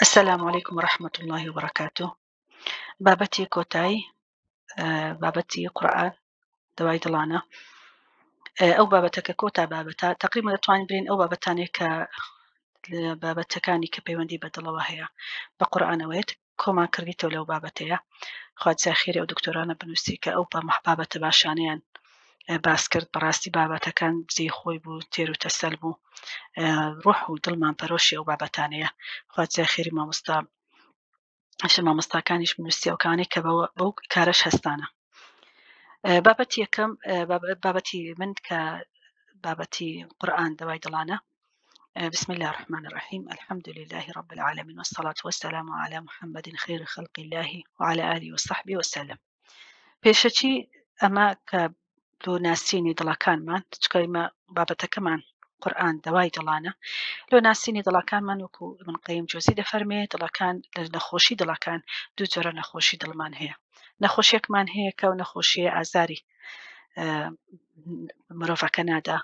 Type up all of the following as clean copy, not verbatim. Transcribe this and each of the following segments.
السلام علیکم و رحمة اللە و بەرەکاتو بابەتی کۆتایی بابەتی قورئان دەوای دڵانە ئەو بابەتە کە کۆتا بابەتە تقریبا دەتوانین برین ئەو بابەتانێک کە بابەتەکانی کە پەیوەندی بە دڵەوە هەیە بە قورئانەوەیت کۆمان کردیتەوە لەو بابەتەیە خوا جزای خێری ئەو دکتۆرانە بنووسی کە ئەو بابەتە باشانەیان باس کرد بەڕاستی بابەتەکان جێی خۆی بوو تێر و تەسەل بوو ڕۆح و دڵمان پەرۆشی ئەو بابەتانەیە خوا جزای خێری مامۆستا مامۆستاکانیش بنووسی ئەوکانەی کە بەو کارەش هەستانە بابەتی یەکەم بابەتی من کە بابەتی قورآن دەوای دڵانە بسم الله الرحمن الرحيم الحمد لله رب العالمين والصلاة والسلام على محمد خير خلق الله وعلى آله وصحبه وسلم پێشەکی ئەمە کە لۆ ناسینی دڵەکانمان چکە ئمە بابەتەکەمان قورآن دەوای دڵانە لۆ ناسینی دڵەکانمان وەکو ابن قەیم جۆزی دەفەرمێ دڵەکان لە نەخۆشی دڵەکان دوو جۆرە نەخۆشی دڵمان هەیە نەخۆشیەکمان هەیە کە و نەخۆشیە ئازاری مرۆڤەکە نادا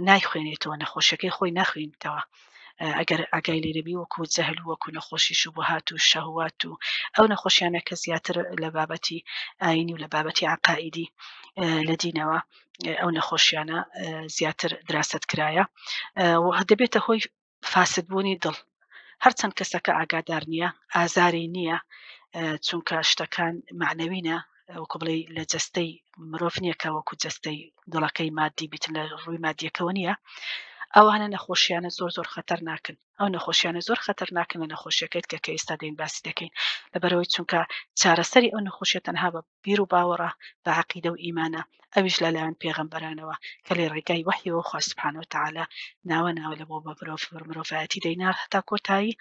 نایخوێنێتەوە نەخۆشیەکەی خۆی ناخوێنیتەوە ئەگەر ئاگای لێ نەبی وەکو جەهل وەکو نەخۆشی شوبهات و شەهوات و ئەو نەخۆشیانە کە زیاتر لە بابەتی ئاینی و لە بابەتی عقائیدی لە دینەوە ئەو نەخۆشیانە زیاتر دراست کرایە و دەبێتە هۆی فاسدبوونی دڵ هەرچەند کەسەکە ئاگادار نییە ئازاری نییە چونکە شتەکان معنەوینە وەکو بڵێ لە جەستەی مرۆڤ نییە کە وەکو جەستەی دڵەکەی مادی بیتن لە ڕووی مادیەکەوە نییە ئەوانە نەخۆشیانە زۆر زۆر خەتەر ناکەن ئەو نەخۆشیانە زۆر خەتەر ناکەن لە نەخۆشیەکەیت کە کە ئێستا دێن باسی دەکەین لەبەرەوەی چونکە چارەسەری ئەو نەخۆشیە تەنها بە بیر و باوەڕە بە عەقیدە و ئیمانە ئەویش لەلایەن پێغەمبەرانەوە کە لە ڕێگای وەحیەوە خوا سبحانە وتعالی ناوە ناوە لە بۆ بە مرۆڤ مرۆڤایەتی دەینار هەتا کۆتایی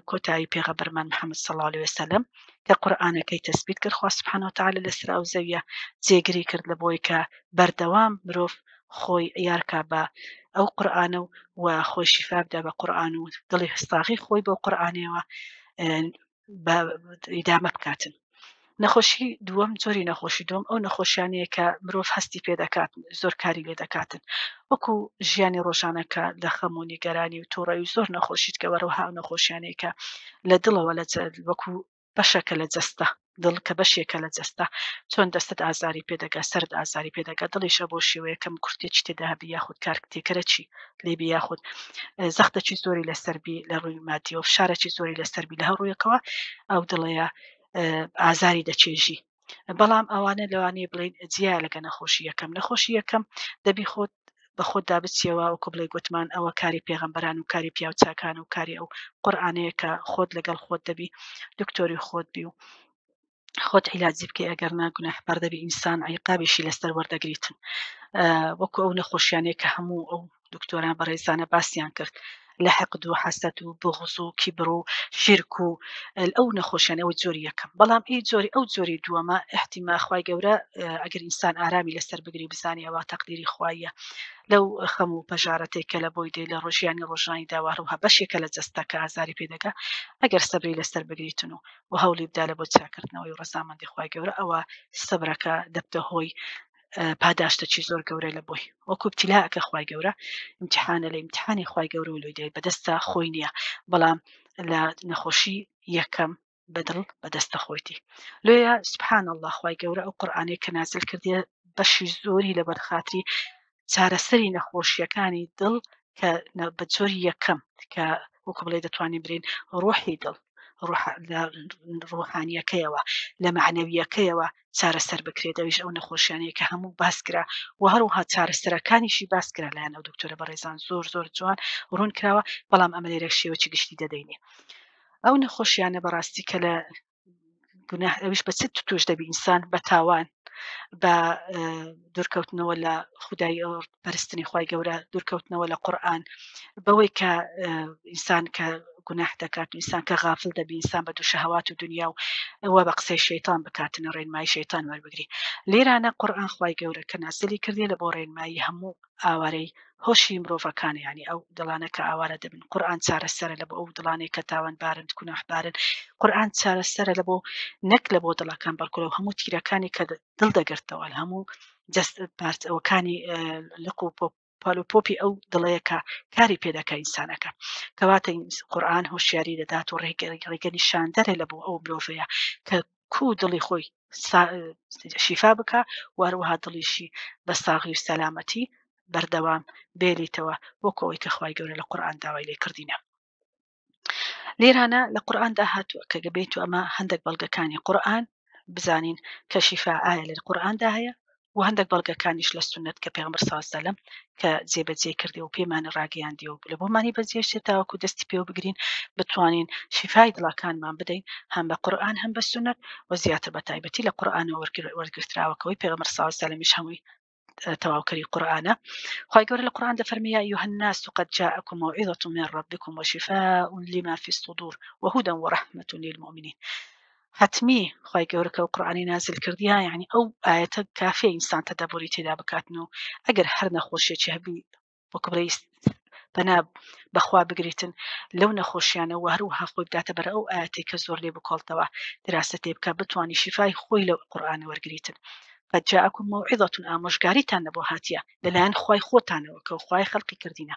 کۆتایی پێغەمبەرمان محەممەد صلی الله علیه وسلم کە قورئانەکەی تەسبیت کرد خوا سبحانە وتعالی لەسەر ئەو زەویە جێگری کرد لە بۆی کە بەردەوام مرۆڤ خۆی یارکا بە ئەو قورئانە و و خۆی شیفا بدا بە قورئان و دڵی ساغی خۆی بۆ قورئانەوە بە ئیدامە بکاتن نەخۆشی دووەم جۆری نەخۆشی دووەم ئەو نەخۆشیانەیە کە مرۆڤ هەستی پێ دەکات زۆر کاری لێ دەکاتن وەکو ژیانی ڕۆژانەکە لە خەم و نیگەرانی و تووڕەوی زۆر نەخۆشیت کە وەرەوها ئەو نەخۆشیانەیە کە لە دڵەوە لە وەکو بەشەکە لە جەستە دڵ کە بەشێکە لە جەستە چۆن دەستت ئازاری پێدەگا سەرت ئازاری پێدەگا دڵیشە بۆ شێوەیە کەم کورتێکی تێدا هەبی یاخود کارتێکەرەکی لێبی یاخود زەختەکی زۆری لەسەربی لە ڕووی مادیەوە فشارێکی زۆری لەسەربی لە هەر ڕوویەکەوە ئەو دڵەیە ئازاری دەچێژی بەڵام ئەوانە لەوانەیە بڵێن جیا لەگە نەخۆشی یەکەم نەخۆشی یەکەم دەبی خۆت بە خۆتدا بچیەوە وەکو بڵێ گوتمان ئەوە کاری پێغەمبەران و کاری پیاوچاکان و کاری ئەو قورئانەیە کە خۆت لەگەڵ خۆت دەبی دکتۆری خۆت بی و خۆت عیلاجی بکەی ئەگەر نا گوناحبار دەبی ئینسان عیقابیشی لەسەر وەردەگریتن وەکو ئەو نەخۆشیانەیە کە هەموو ئەو دکتۆران بەڕێزانە باسییان کرد لە حقد و حەسەد و بغز و کیبر و شیرک و ئەو نەخۆشیانە ئەوە جۆری یەکەم بەڵام ئی جۆری ئەو جۆری دووەمە احتیما خوای گەورە ئەگەر ئینسان ئارامی لەسەر بگری بزانی ئەوە تەقدیری خوایە لەو خەم و پەژارەتێک کە لە بۆی دێ لە ڕۆژیانی ڕۆژانی داواروها بەشێکە لە جەستە کە ئازاری پێدەگا ئەگەر سەبری لەسەر بگریتن و و هەوڵی بدا لە بۆ چاکردنەوەی و ڕەزامەندی خوای گەورە ئەوە سەبرەکە دەبتە هۆی پاداشتەکی زۆر گەورە لە بۆی وەکو ابتلاءکە خوای گەورە امتحانە لە امتحانی خوای گەورە و لۆی دێت بەدەستە خۆی نییە بەڵام لە نەخۆشی یەکەم بەدڵ بەدەستە خۆیتی لۆیە سبحان الله خوای گەورە ئەو قورئانەی کە نازل کردیە بەشی زۆری لەبەر خاتری چارەسەری نەخۆشیەکانی دڵ کە بە جۆری یەکەم کە وەکو بڵێ دەتوانین برین ڕۆحی دڵ لە ڕۆحانیەکەیەوە لە معنەویەکەیەوە چارەسەر بکرێت ئەویش ئەو نەخۆشیانەیە کە هەموو باس کرا و هەروەها چارەسەرەکانیشی باس کرا لایەن ئەو دکتۆرە بەڕێزان زۆر زۆر جوان ڕوون کراوە بەڵام ئەمە لێرە شێوەی گشتی دەدەینێ ئەو نەخۆشیانە بەڕاستی کە لە گوناه ئەویش بە چ توش دەبی ئینسان بە تاوان بە دوورکەوتنەوە لە خودای پەرستنی خی گەورە دوورکەوتنەوە لە قورآن بەوەی کە ئینسان کە گوناه دەکات و ئینسان کە غافل دەبی ئینسان بە دوو شەهوات و دنیا و ئەوە بە قسەی شەیتان بکاتنە ڕێنمایی شەیتان وەربگری لێرانە قورآن خوای گەورە کە نازلی کردی لە بۆ ڕێنمایی هەموو ئاوارەی هۆشی مرۆڤەکان یعنی ئەو دڵانە کە ئاوارە دەبن قورآن چارەسەرە لە بۆ ئەو دڵانەی کە تاوانبارن گوناحبارن قورآن چارەسەرە لە بۆ نەک لە بۆ دڵەکان بەڵکو لەو هەموو تیرەکانی کە دڵ دەگرتەوە لە هەموو جەست پارچەوەکانی لق و پۆپ. پالوپۆپی ئەو دڵەیە کە کاری پێدەکە ئینسانەکە. کەواتە قورئان هۆشیاری دەدات و ڕێگە نیشاندەرە لە بۆ ئەو مرۆڤەیە کە کو دڵی خۆی شیفا بکە و هەروەها دڵیشی بە ساغی و سەلامەتی بەردەوام بێلیتەوە وەکو ئەوەی کە خوای گەورە لە قورئان داوای لێ کردینە. لێرانە لە قورئاندا هاتووە کە گەبێت و ئەمە هەندێک بەڵگەکانی قورئان بزانین کە شیفا ئایا لە قورئاندا هەیە و هەندێک بەڵگەکانیش لە سوننەت کە پێغەمبەر صلی الله علیه و سلم کە جێبەجێ کردی و پێمانی ڕاگەیاندی و لە بۆمانی بەجێشێ تاوەکو دەستی پێوە بگرین بتوانین شیفای دڵەکانمان بدەین هەم بە قورئان هەم بە سوننەت و زیاتر بە تایبەتی لە قورئانەوە وەرگرتراوەکەوەی پێغەمبەر صلی الله علیه و سلمیش هەمووی تەواوکەری قورئانە. خوای گەورە لە قورئان دەفەرمێ یا ایها الناس قد جاءکم موعظة من ربکم وشفاء لما فی الصدور وهدى ورحمة للمؤمنین. حتمی خوای گەورە کە ئەو قورئانی نازل کردیە یعنی ئەو ئایەتە کافیە ئینسان تەدەبوری تێدا بکاتن و ئەگەر هەر نەخۆشیەکی هەبی وەکو بڵێی پەنا بەخوا بگریتن لەو نەخۆشیانە و هەروەها خۆی بداتە بەر ئەو ئاەتێک کە زۆر لێ بکۆڵتەوە دراستە تێ بکە بتانی شیفای خۆی لەو قورآانە وەرگریتن قد جاءكم موعظة ئامۆژگاریتان لە بۆ هاتیە لەلایەن خوای خۆتانەوە کە خوای خەلقی کردینە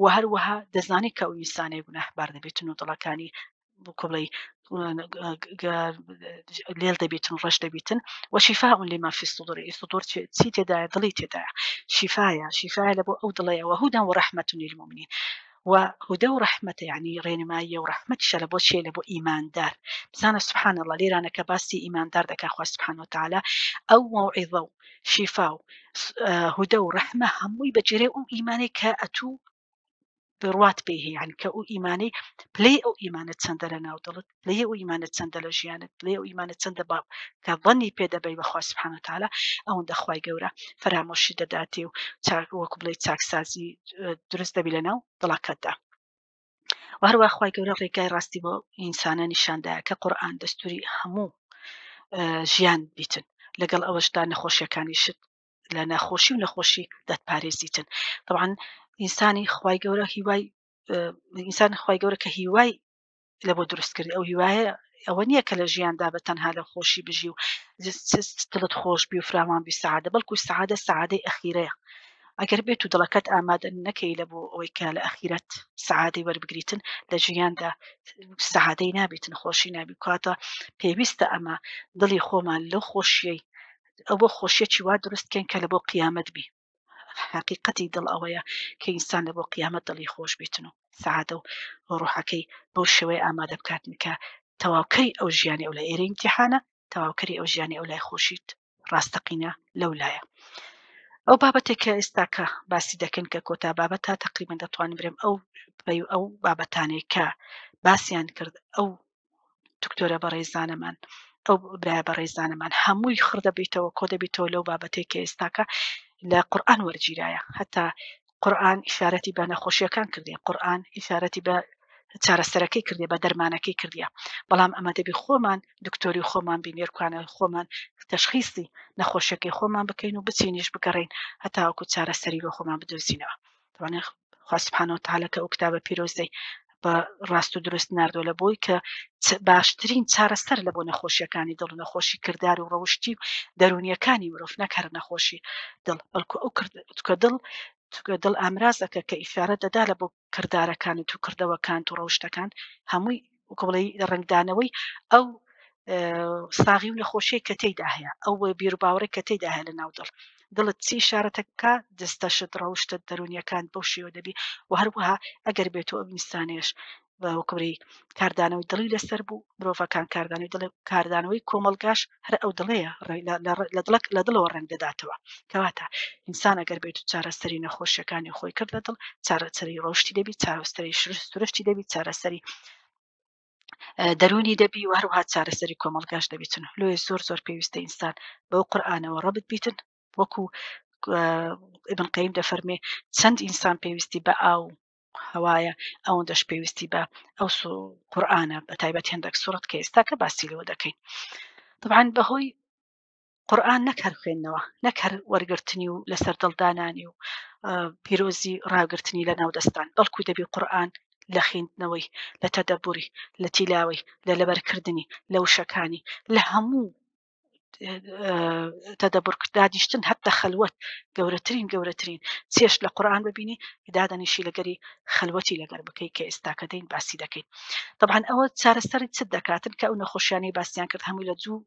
و هەروەها دەزانێت کە ئەو ئینسانەی گوناهبار دەبێتن و دڵەکانی بڵێی لێل دەبیتن ڕەش دەبیتن و شیفاء لما فی الصدور صدور چی تێدایە دڵی تێدایە شیفایە شیفایە لە بۆ ئەو دڵەیە و هدى و رحمة للمؤمنین و هدى و ڕەحمەتە یعنی ڕێنماییە و ڕەحمەتیشە لە بۆ چیە لە بۆ ئیماندار بزانە سبحان الله لێرانە کە باسی ئیماندار دەکا خوا سبحانه وتعالی ئەو مەوعیظە و شیفا و هدى و ڕەحمە هەمووی بەجێرەی ئەو ئیمانەی کە ئەتوو بڕوات پێی هەیە یعنی کە ئەو ئیمانەی پلەی ئەو ئیمانە چەندە لە ناو دڵت پلەی ئەو ئیمانە چەندە لە ژیانت پلەی ئەو ئیمانە چەندە با کە ظنی پێ دەبەی بەخوا سبحانە وتعالی ئەوەندە خوای گەورە فەرامۆشی دەداتێ و چاک وەکو بڵێ چاکسازی دروست دەبی لە ناو دڵەکەتدا و هەروە خوای گەورە ڕێگای ڕاستی بۆ ئینسانە نیشاندایە کە قورئان دەستوری هەموو ژیان بیتن لەگەڵ ئەوەشدا نەخۆشیەکانیشت لە ناخۆشی و نەخۆشی دەتپارێزیتن طبعا ئینسانی خوای گەورە هیوای ئینسان خوای گەورە کە هیوای لە بۆ دروست کرد ئەو هیوایە ئەوە نییە کە لە ژیاندا بە تەنها لە خۆشی بژی و دڵت خۆش بی و فراوان بی سەعادە بەڵکو سەعادە سەعادەی ئەخیرەیە ئەگەر بێت و دڵەکەت ئامادە نەکەی لە بۆ ئەوەی کە لە ئەخیرەت سەعادەی وەربگریتن لە ژیاندا سەعادەی نابیتن خۆشی نابی کاتە پێویستە ئەمە دڵی خۆمان لەو خۆشیەی ئەوە خۆشیەکی وا دروست بکەین کە لە بۆ قیامەت بی حقیقەتی دڵ ئەوەیە کە ئینسان لە بۆ قیامەت دڵی خۆش بیتن و سەعادە و ڕۆحەکەی بەو شێوەیە ئامادە بکاتن کە تەواوکەری ئەو ژیانی ئەو لە ئێرە ئیمتیحانە تەواوکەری ئەو ژیانی ئەو لای خۆشیت ڕاستەقینە لەو لایە ئەو بابەتێک کە ئێستا کە باسی دەکەن کە کۆتا بابەتە تقریبا دەتوانم برێم ئەو ئەو بابەتانەی کە باسییان کرد ئەو دکتۆرە بەڕێزانەمان ئەو برای بەڕێزانەمان هەمووی خڕ دەبیتەوە کۆ دەبیتەوە لەو بابەتێک کە ئێستاکە لە قورآن وەرگیرایە هەتا قورآن ئیشارەتی بە نەخۆشیەکان کردی قورآن ئیشارەتی بە چارەسەرەکەی کردی بە دەرمانەکەی کردیە بەڵام ئەمە دەبی خۆمان دکتۆری خۆمان بینێرکانە خۆمان تەشخیسی نەخۆشیەکەی خۆمان بکەین و بچینیش بگەڕین هەتاوەکو چارەسەری بۆ خۆمان بدۆزینەوە توانێت خوا سبحانە وتعالی کە ئەو کتابە پیرۆزەی بە ڕاست و دروست ناردووە لە بۆی کە باشترین چارەسەر لە بۆ نەخۆشیەکانی دڵ و نەخۆشی کردار و ڕەوشتی و دەرونیەکانی مرۆڤ نەک هەر نەخۆشی دڵ بەڵکو ئەو کرد کە دڵ دڵ ئامرازەکە کە ئیشارە دەدا لە بۆ کردارەکانت و کردەوەکانت و ڕەوشتەکان هەمووی وەکو بڵێی ڕەنگدانەوەی ئەو ساغی و نەخۆشیەی کە تێیدا هەیە ئەو بیروباوەڕێک کە تێیدا هەیە لە ناو دڵ دڵت چی ئیشارەتەک بکە دەستەشت ڕەوشتت دەرونیەکان بەو شێوە دەبی و هەروەها ئەگەر بێت و ئەو ئینسانێش بە وەکوری کاردانەوەی دڵی لەسەر بوو مرۆڤەکان کاردانەوەی دڵ کاردانەوەی کۆمەڵگاش هەر ئەو دڵەیە لە دڵک لە دڵەوە ڕەنگ دەداتەوە کەواتە ئینسان ئەگەر بێت و چارەسەری نەخۆشیەکانی خۆی کرد لە دڵ چارەسەری ڕەوشتی دەبی چارەسەری سروشتی دەبی چارەسەری دەروونی دەبی و هەروها چارەسەری کۆمەڵگاش دەبیتن لۆیە زۆر زۆر پێویستە ئینسان بەو قورئانەوە ڕەبت بیتن وەکو ابن قەیم دەفەرمێ چەند ئینسان پێویستی بە ئاو هەوایە ئەوەندەش پێویستی بە ئەو قورئانە بە تایبەت هێندێک سوڕەت کە ئێستا کە باسی لەوە دەکەین طبعا بەهۆی قورئان نەک هەر خوێندنەوە نەک هەر وەرگرتنی و لەسەر دڵدانانی و پیرۆزی ڕاگرتنی لە ناو دەستان بەڵکو دەبی قورئان لە خوێندنەوەی لە تەدەبوری لە تیلاوەی لە لەبەرکردنی لە وشەکانی لە هەموو تەدەبور دانیشتن هەتا خەلوەت گەورەترین گەورەترین چێشت لە قورئان ببینی دادەنیشی لەگەری خەلوەتی لەگەر بکەی کە ئێستاکە دەین باسی دەکەین طبعا ئەوە چارەسەری چ دەکاتن کە ئەو نەخۆشیانەی باسیان کرد هەمووی لە دوو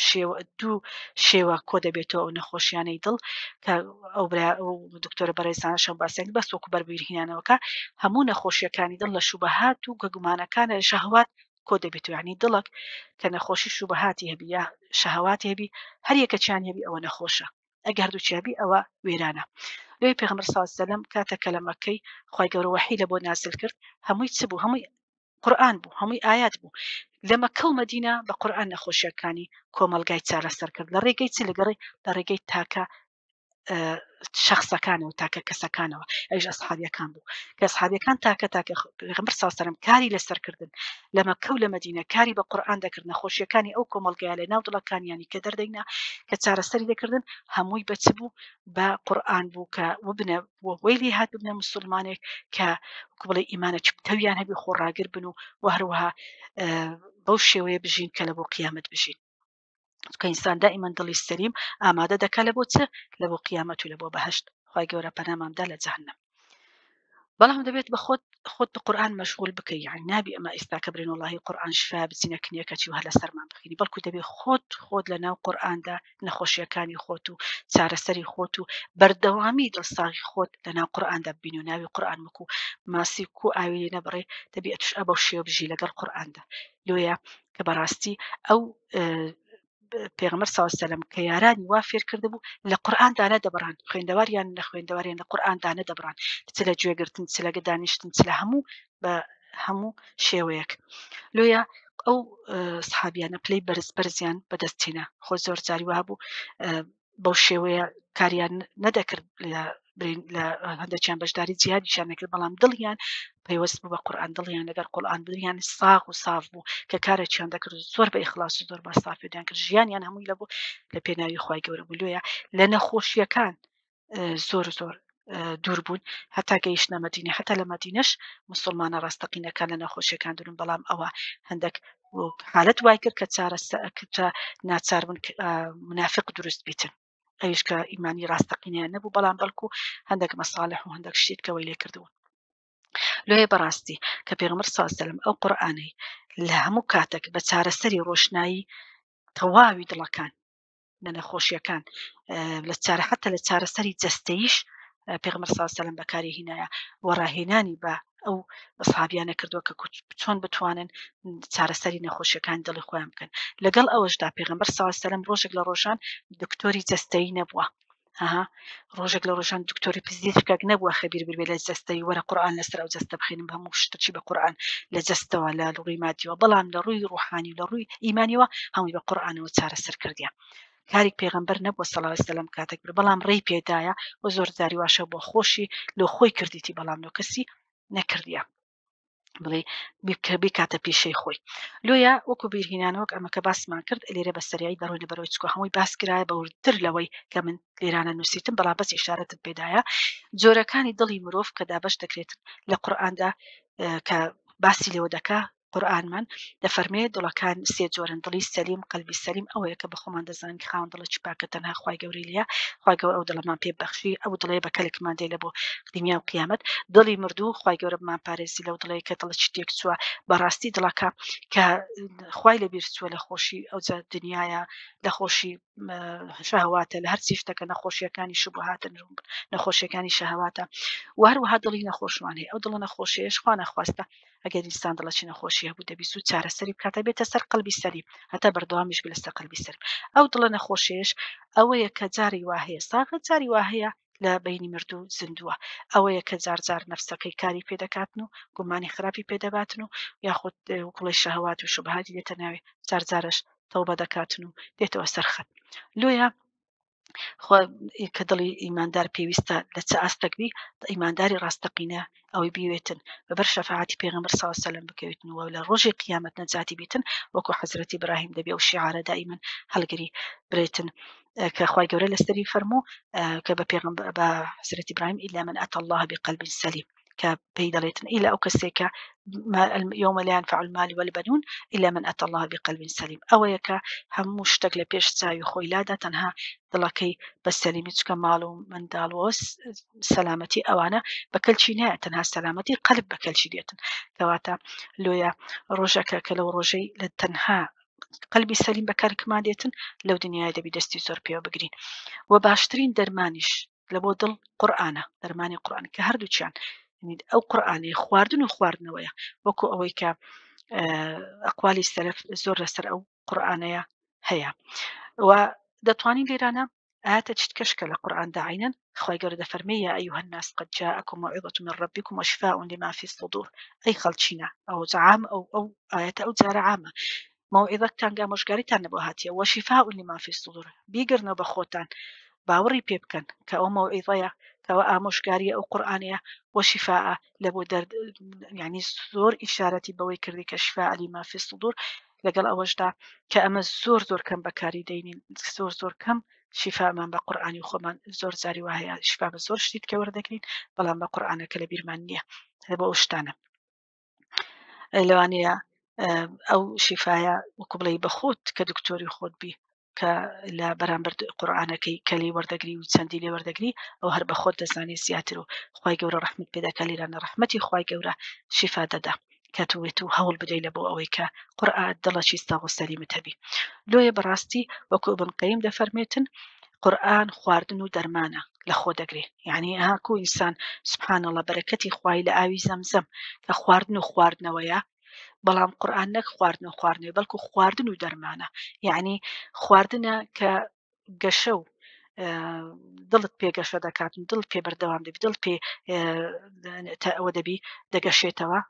شێوە دوو شێوە کۆ دەبێتەوە ئەو نەخۆشیانەی دڵ کە ئەو برا ئەو دکتۆرە بەڕێزانەشم باسیان بەس وەکو بەربیرهینانەوەکە هەموو نەخۆشیەکانی دڵ لە شوبەهات و گەگومانەکان لە شەهوات کۆ دەبێتەوە یعنی دڵک کە نەخۆشی شوبەهاتی هەبی یا شەهواتی هەبی هەر یەکەچیان هەبی ئەوە نەخۆشە ئەگەر هەردووچی هەبی ئەوە وێرانە لێ پێغەمبەر صلی الله علیه و سلم کاتە کەلەمەکەی خوای گەورە وەحی لە بۆ نازل کرد هەمووی چ بوو؟ هەمووی قورئان بوو، هەمووی ئایات بوو. لە مەککە و مەدینە بە قورئان نەخۆشیەکانی کۆمەڵگای چارەسەر کرد. لە ڕێگەی چ؟ لەگەڕی لە ڕێگەی تاکە شخصەکانەوە تاکە کەسەکانەوە ئەویش ئەسحابیەکان بوو کە ئەسحابیەکان تاکە تاکە پێغەمبەر صلی الله علیه و سلم کاری لەسەر کردن لە مەککە و لە مەدینە کاری بە قورئان دەکرد نەخۆشیەکانی ئەو کۆمەڵگایە لە ناو دڵەکانیانی کە دەردەینا کە چارەسەری دەکردن هەمووی بە چ بوو بە قورئان بوو کە وبنە وەی لێ هات ببنە مسلمانێک کە وەکو بڵێ ئیمانێکی پتەویان هەبی خۆڕاگر بن و و هەروەها بەو شێوەیە بژین کە لە بۆ قیامەت بژین چونکە ئینسان دائیمەن دڵی سەلیم ئامادە دەکا لە بۆ چ لە بۆ قیامەت و لە بۆ بەهەشت خوای گەورە پەنامان بدا لە جەهەنەم بەڵام دەبێت بە خۆت خۆت بە قورئان مەشغول بکەی یعنی نابی ئەمە ئێستا کە برێن وڵاهی قورئان شفا بچینە کنیەکەچی و هەر لەسەرمان بخینی بەڵکو دەبێت خۆت خۆت لە ناو قورئاندا نەخۆشیەکانی خۆت و چارەسەری خۆت و بەردەوامی دڵساغی خۆت لە ناو قورئاندا ببینی و ناوی قورئان وەکو ماسی کو ئاوی لێ نەبڕێ دەبێ ئەتوش ئەبەو شێوە بژی لەگەڵ قورئاندا لۆیە کە بەڕاستی ئەو پێغەمبەر صلی الله علیه و سلم کە یارانی وا فێر کردبوو لە قورئان دانە دەبڕان خوێندەواریان لە خوێندەواریان لە قورئان دانە دەبڕان چ لە گوێگرتن چ لە دانیشتن چ لە هەموو بە هەموو شێوەیەک لۆیە ئەو سحابیانە پلەی بەرز بەرزیان بەدەستهێنا خۆ زۆر جاری وا بوو بەو شێوەیە کاریان نەدەکرد لە برین لە هەندێکیان بەشداری جیهادیشیان نەکرد بەڵام دڵیان پەیوەست بوو بە قورئان دڵیان لەگەڵ قورئان دڵیان ساغ و ساف بوو کە کارێکیان دەکرد زۆر بە ئیخلاص و زۆر بە سافی دەیان کرد ژیانیان هەمووی لە بوو لە پێناوی خوای گەورە بوو لۆیە لە نەخۆشیەکان زۆر زۆر دوور بوون هەتا گەیشتە مەدینە هەتا لە مەدینەش مسلمانە ڕاستەقینەکان لە نەخۆشیەکان دوورن بەڵام ئەوە هەندێک حالت وای کرد کە چارە ناچار بوون منافق دروست بیتن ئەویش کە ئیمانی ڕاستەقینەیان نەبوو بەڵام بەڵکو هەندێک مەساڵح و هەندێک شتێک کەوەی لێ کردبوون لۆیە بەڕاستی کە پێغەمبەر صلی الله علیه و سلم ئەو قورئانەی لە هەموو کاتێک بە چارەسەری ڕۆشنایی تەواوی دڵەکان لە نەخۆشیەکان لە چارە حتا لە چارەسەری جەستەیش پێغەمبەر صلی الله علیه و سلم بەکاری هینایە و ڕاهێنانی بە ئەو سەحابیانە کردووە کە چۆن بتوانن چارەسەری نەخۆشیەکان دڵی خۆیان بکەن لەگەڵ ئەوەشدا پێغەمبەر صلی الله علیه و سلم ڕۆژێک لە ڕۆژان دکتۆری جەستەیی نەبووە ها ڕۆژێک لە ڕۆژان دکتۆری پزیشکێک نەبووە خەبیر بێ لە جەستەی وەرە قورئان لەسەر ئەو جەستە بخێنم هەموو شتەکی بە قورئان لە جەستەوە لە ڕووی مادیەوە بەڵام لە ڕووی ڕوحانی و لە ڕووی ئیمانیەوە هەمووی بە قورئانەوە چارەسەر کردیان کاری پێغەمبەر نەبووە صلی الله علیه وسلم کاتێک بر بەڵام ڕێی پێدایە و زۆر جاری واشە بۆ خۆشی لۆ خۆی کردیتی بەڵام لۆ کەسی نەکردیە بڵێ بیکە بیکاتە پیشەی خۆی لۆیە وەکو بیرهینان وەک ئەمە کە باسمان کرد لێرە بە سەریعی دەڕۆینە بەرەوەی چکۆ هەمووی باس کرایە بە وردتر لەوەی کە من لێرانە نووسیتم بەڵام بەس ئیشارەتم پێدایە جۆرەکانی دڵی مرۆڤ کە دابەش دەکرێت لە قورئاندا کە باسی لێوە دەکا قورئانمان دەفەرمێ دڵەکان سێ جۆرن دڵی سەلیم قەلبی سەلیم ئەوەیە کە بە خۆمان دەزانین خاوەن دڵێکی پاکە تەنها خوای گەورەی لێیە خوای گەورە ئەو دڵەمان پێ بەخشی ئەو دڵەیە بە کەلکمان دێ لە بۆ دنیا و قیامەت دڵی مردوو خوای گەورە بمان پارێزی لەو دڵەیە کە دڵێکی تێک چووە بەڕاستی دڵەکە کە خوای لەبیر چووە لە خۆشی ئەوجا دنیاە لە خۆشی شەهواتە لە هەرچی شتەکە نەخۆشیەکانی شوبهاتن نەخۆشیەکانی شەهواتە و هەروەها دڵی نەخۆشمان هەیە ئەو دڵە نەخۆشیەش خوا نەخواستە ئەگەر ئینسان دڵەکی نەخۆشی هەبوو دەبی زوو چارەسەری بکاتە بێتە سەر قەلبی سەلیم هەتا بەردەوامیش بێ لەسەر قەلبی سەلیم ئەو دڵە نەخۆشیەش ئەوەیە کە جاری وا هەیە ساغە جاری وا هەیە لە بینی مردوو زیندووە ئەوەیە کە جار جار نەفسەکەی کاری پێ دەکاتن و گومانی خراپی پێ دەباتن و یاخود وکڵی شەهوات و شوبهاتی دێتە ناوێ جار جارش تەوبە دەکاتن و دێتەوە سەر خەت لۆیە خۆ کە دڵی ئیماندار پێویستە لە چ ئاستێک بی ئیمانداری ڕاستەقینە ئەوەی بیوێتن بەبەر شەفاعەتی پێغەمبەر صلی الله علیه وسلم بکەوێتن و لە ڕۆژی قیامەت نەجاتی بیتن وەکو حەزرەتی ئیبراهیم دەبێ ئەو شیعارە دائیمەن هەڵگری برێتن کە خوای گەورە لەسەری فەرموو کە بە پێغەمبەر بە حەزرەتی ئیبراهیم إلا من أتى الله بقلب سليم. کە پێی دەڵێتن ئیلا ئەو کەسێکە يوم لا ينفع المال والبنون إلا من أتى الله بقلب سليم ئەوەیە کە هەموو شتێک لە پێش چاوی خۆی لادا تەنها دڵەکەی بە سەلیمی چکە ماڵ و منداڵ و سەلامەتی ئەوانە بە کەلکی نایە تەنها سەلامەتی قەلب بە کەلکی دێتن کەواتە لۆیە ڕۆژەکە کە لەو ڕۆژەی لە تەنها قەلبی سەلیم بە کەرکمان دێتن لەو دنیای دەبی دەستی زۆر پێوە بگرین و باشترین دەرمانیش لە بۆ دڵ قورآانە دەرمانی قورآن کە هەردووچیان ئەو قورآانی خواردن و خواردنەوەیە وەکو ئەوەی کە ئەقوالی سەلف زۆر لەسەر ئەو قورآانەیە هەیە و دەتوانین لێرانە ئاەتە چیتکەش کە لە قورآن داعینن خوای گەورە دەفەرمێ یا أيها الناس قد جاءكم موعظة من ربكم وشفاء لما في الصدور ئەی خەڵچینە ئەو عام ئەو ئەو ئاەتە ئەو جارە عامە مەوعیظەتان گامۆژگاریتان نەبۆ هاتیە وشفاء لما في الصدور بیگرنەوە بە خۆتان باوەڕی پێ بکەن کە ئەو مەوعیظەیە کەەوە ئامۆژگاریە ئەو قورآانەیە وشفاء لە بۆ دەرد یعنی زۆر ئیشارەتی بەوەی کردی کە شفاء لما في الصدور لەگەڵ ئەوەشدا کە ئەمە زۆر زۆر کەم بەکاری دەینین زۆر زۆر کەم شیفامان بە قورئانی خۆمان زۆر جاری وا هەیە شیفا بە زۆر شتی کە وەردەگرین بەڵام بە قورئانەکە لە بیرمان نییە بۆ ئەو شتانە لەوانەیە ئەو شیفایە وەکو بڵێ بە خۆت کە دکتۆری خۆت بی کە لە بەرامبەر قورآانەکەی کە لێ وەردەگری و چەندی لێ وەردەگری ئەو هەر بە خۆت دەزانانی زیاتر و خی گەورە ڕحمت پێدەکە لێرانە ڕحمەتی خی گەورە شیفا دەدا کە تو وێت و هەوڵ بدەی لە بۆ ئەوەی کە قورئان دڵەکی ساغ و سەلیمت هەبی لۆیە بەڕاستی وەکو ابن قەیم دەفەرمێتن قورئان خواردن و دەرمانە لە خۆ دەگرێ یعنی هاکو ئینسان سبحان الله بەرەکەتی خوای لە ئاوی زەمزەم کە خواردن و خواردنەوەیە بەڵام قورئان نەک خواردن و خواردنەوەی بەڵکو خواردن و دەرمانە یعنی خواردنە کە گەشە و دڵت پێ گەشە دەکات و دڵ پێ بەردەوام دەبی دڵ پێ ئەوە دەبی دەگەشێتەوە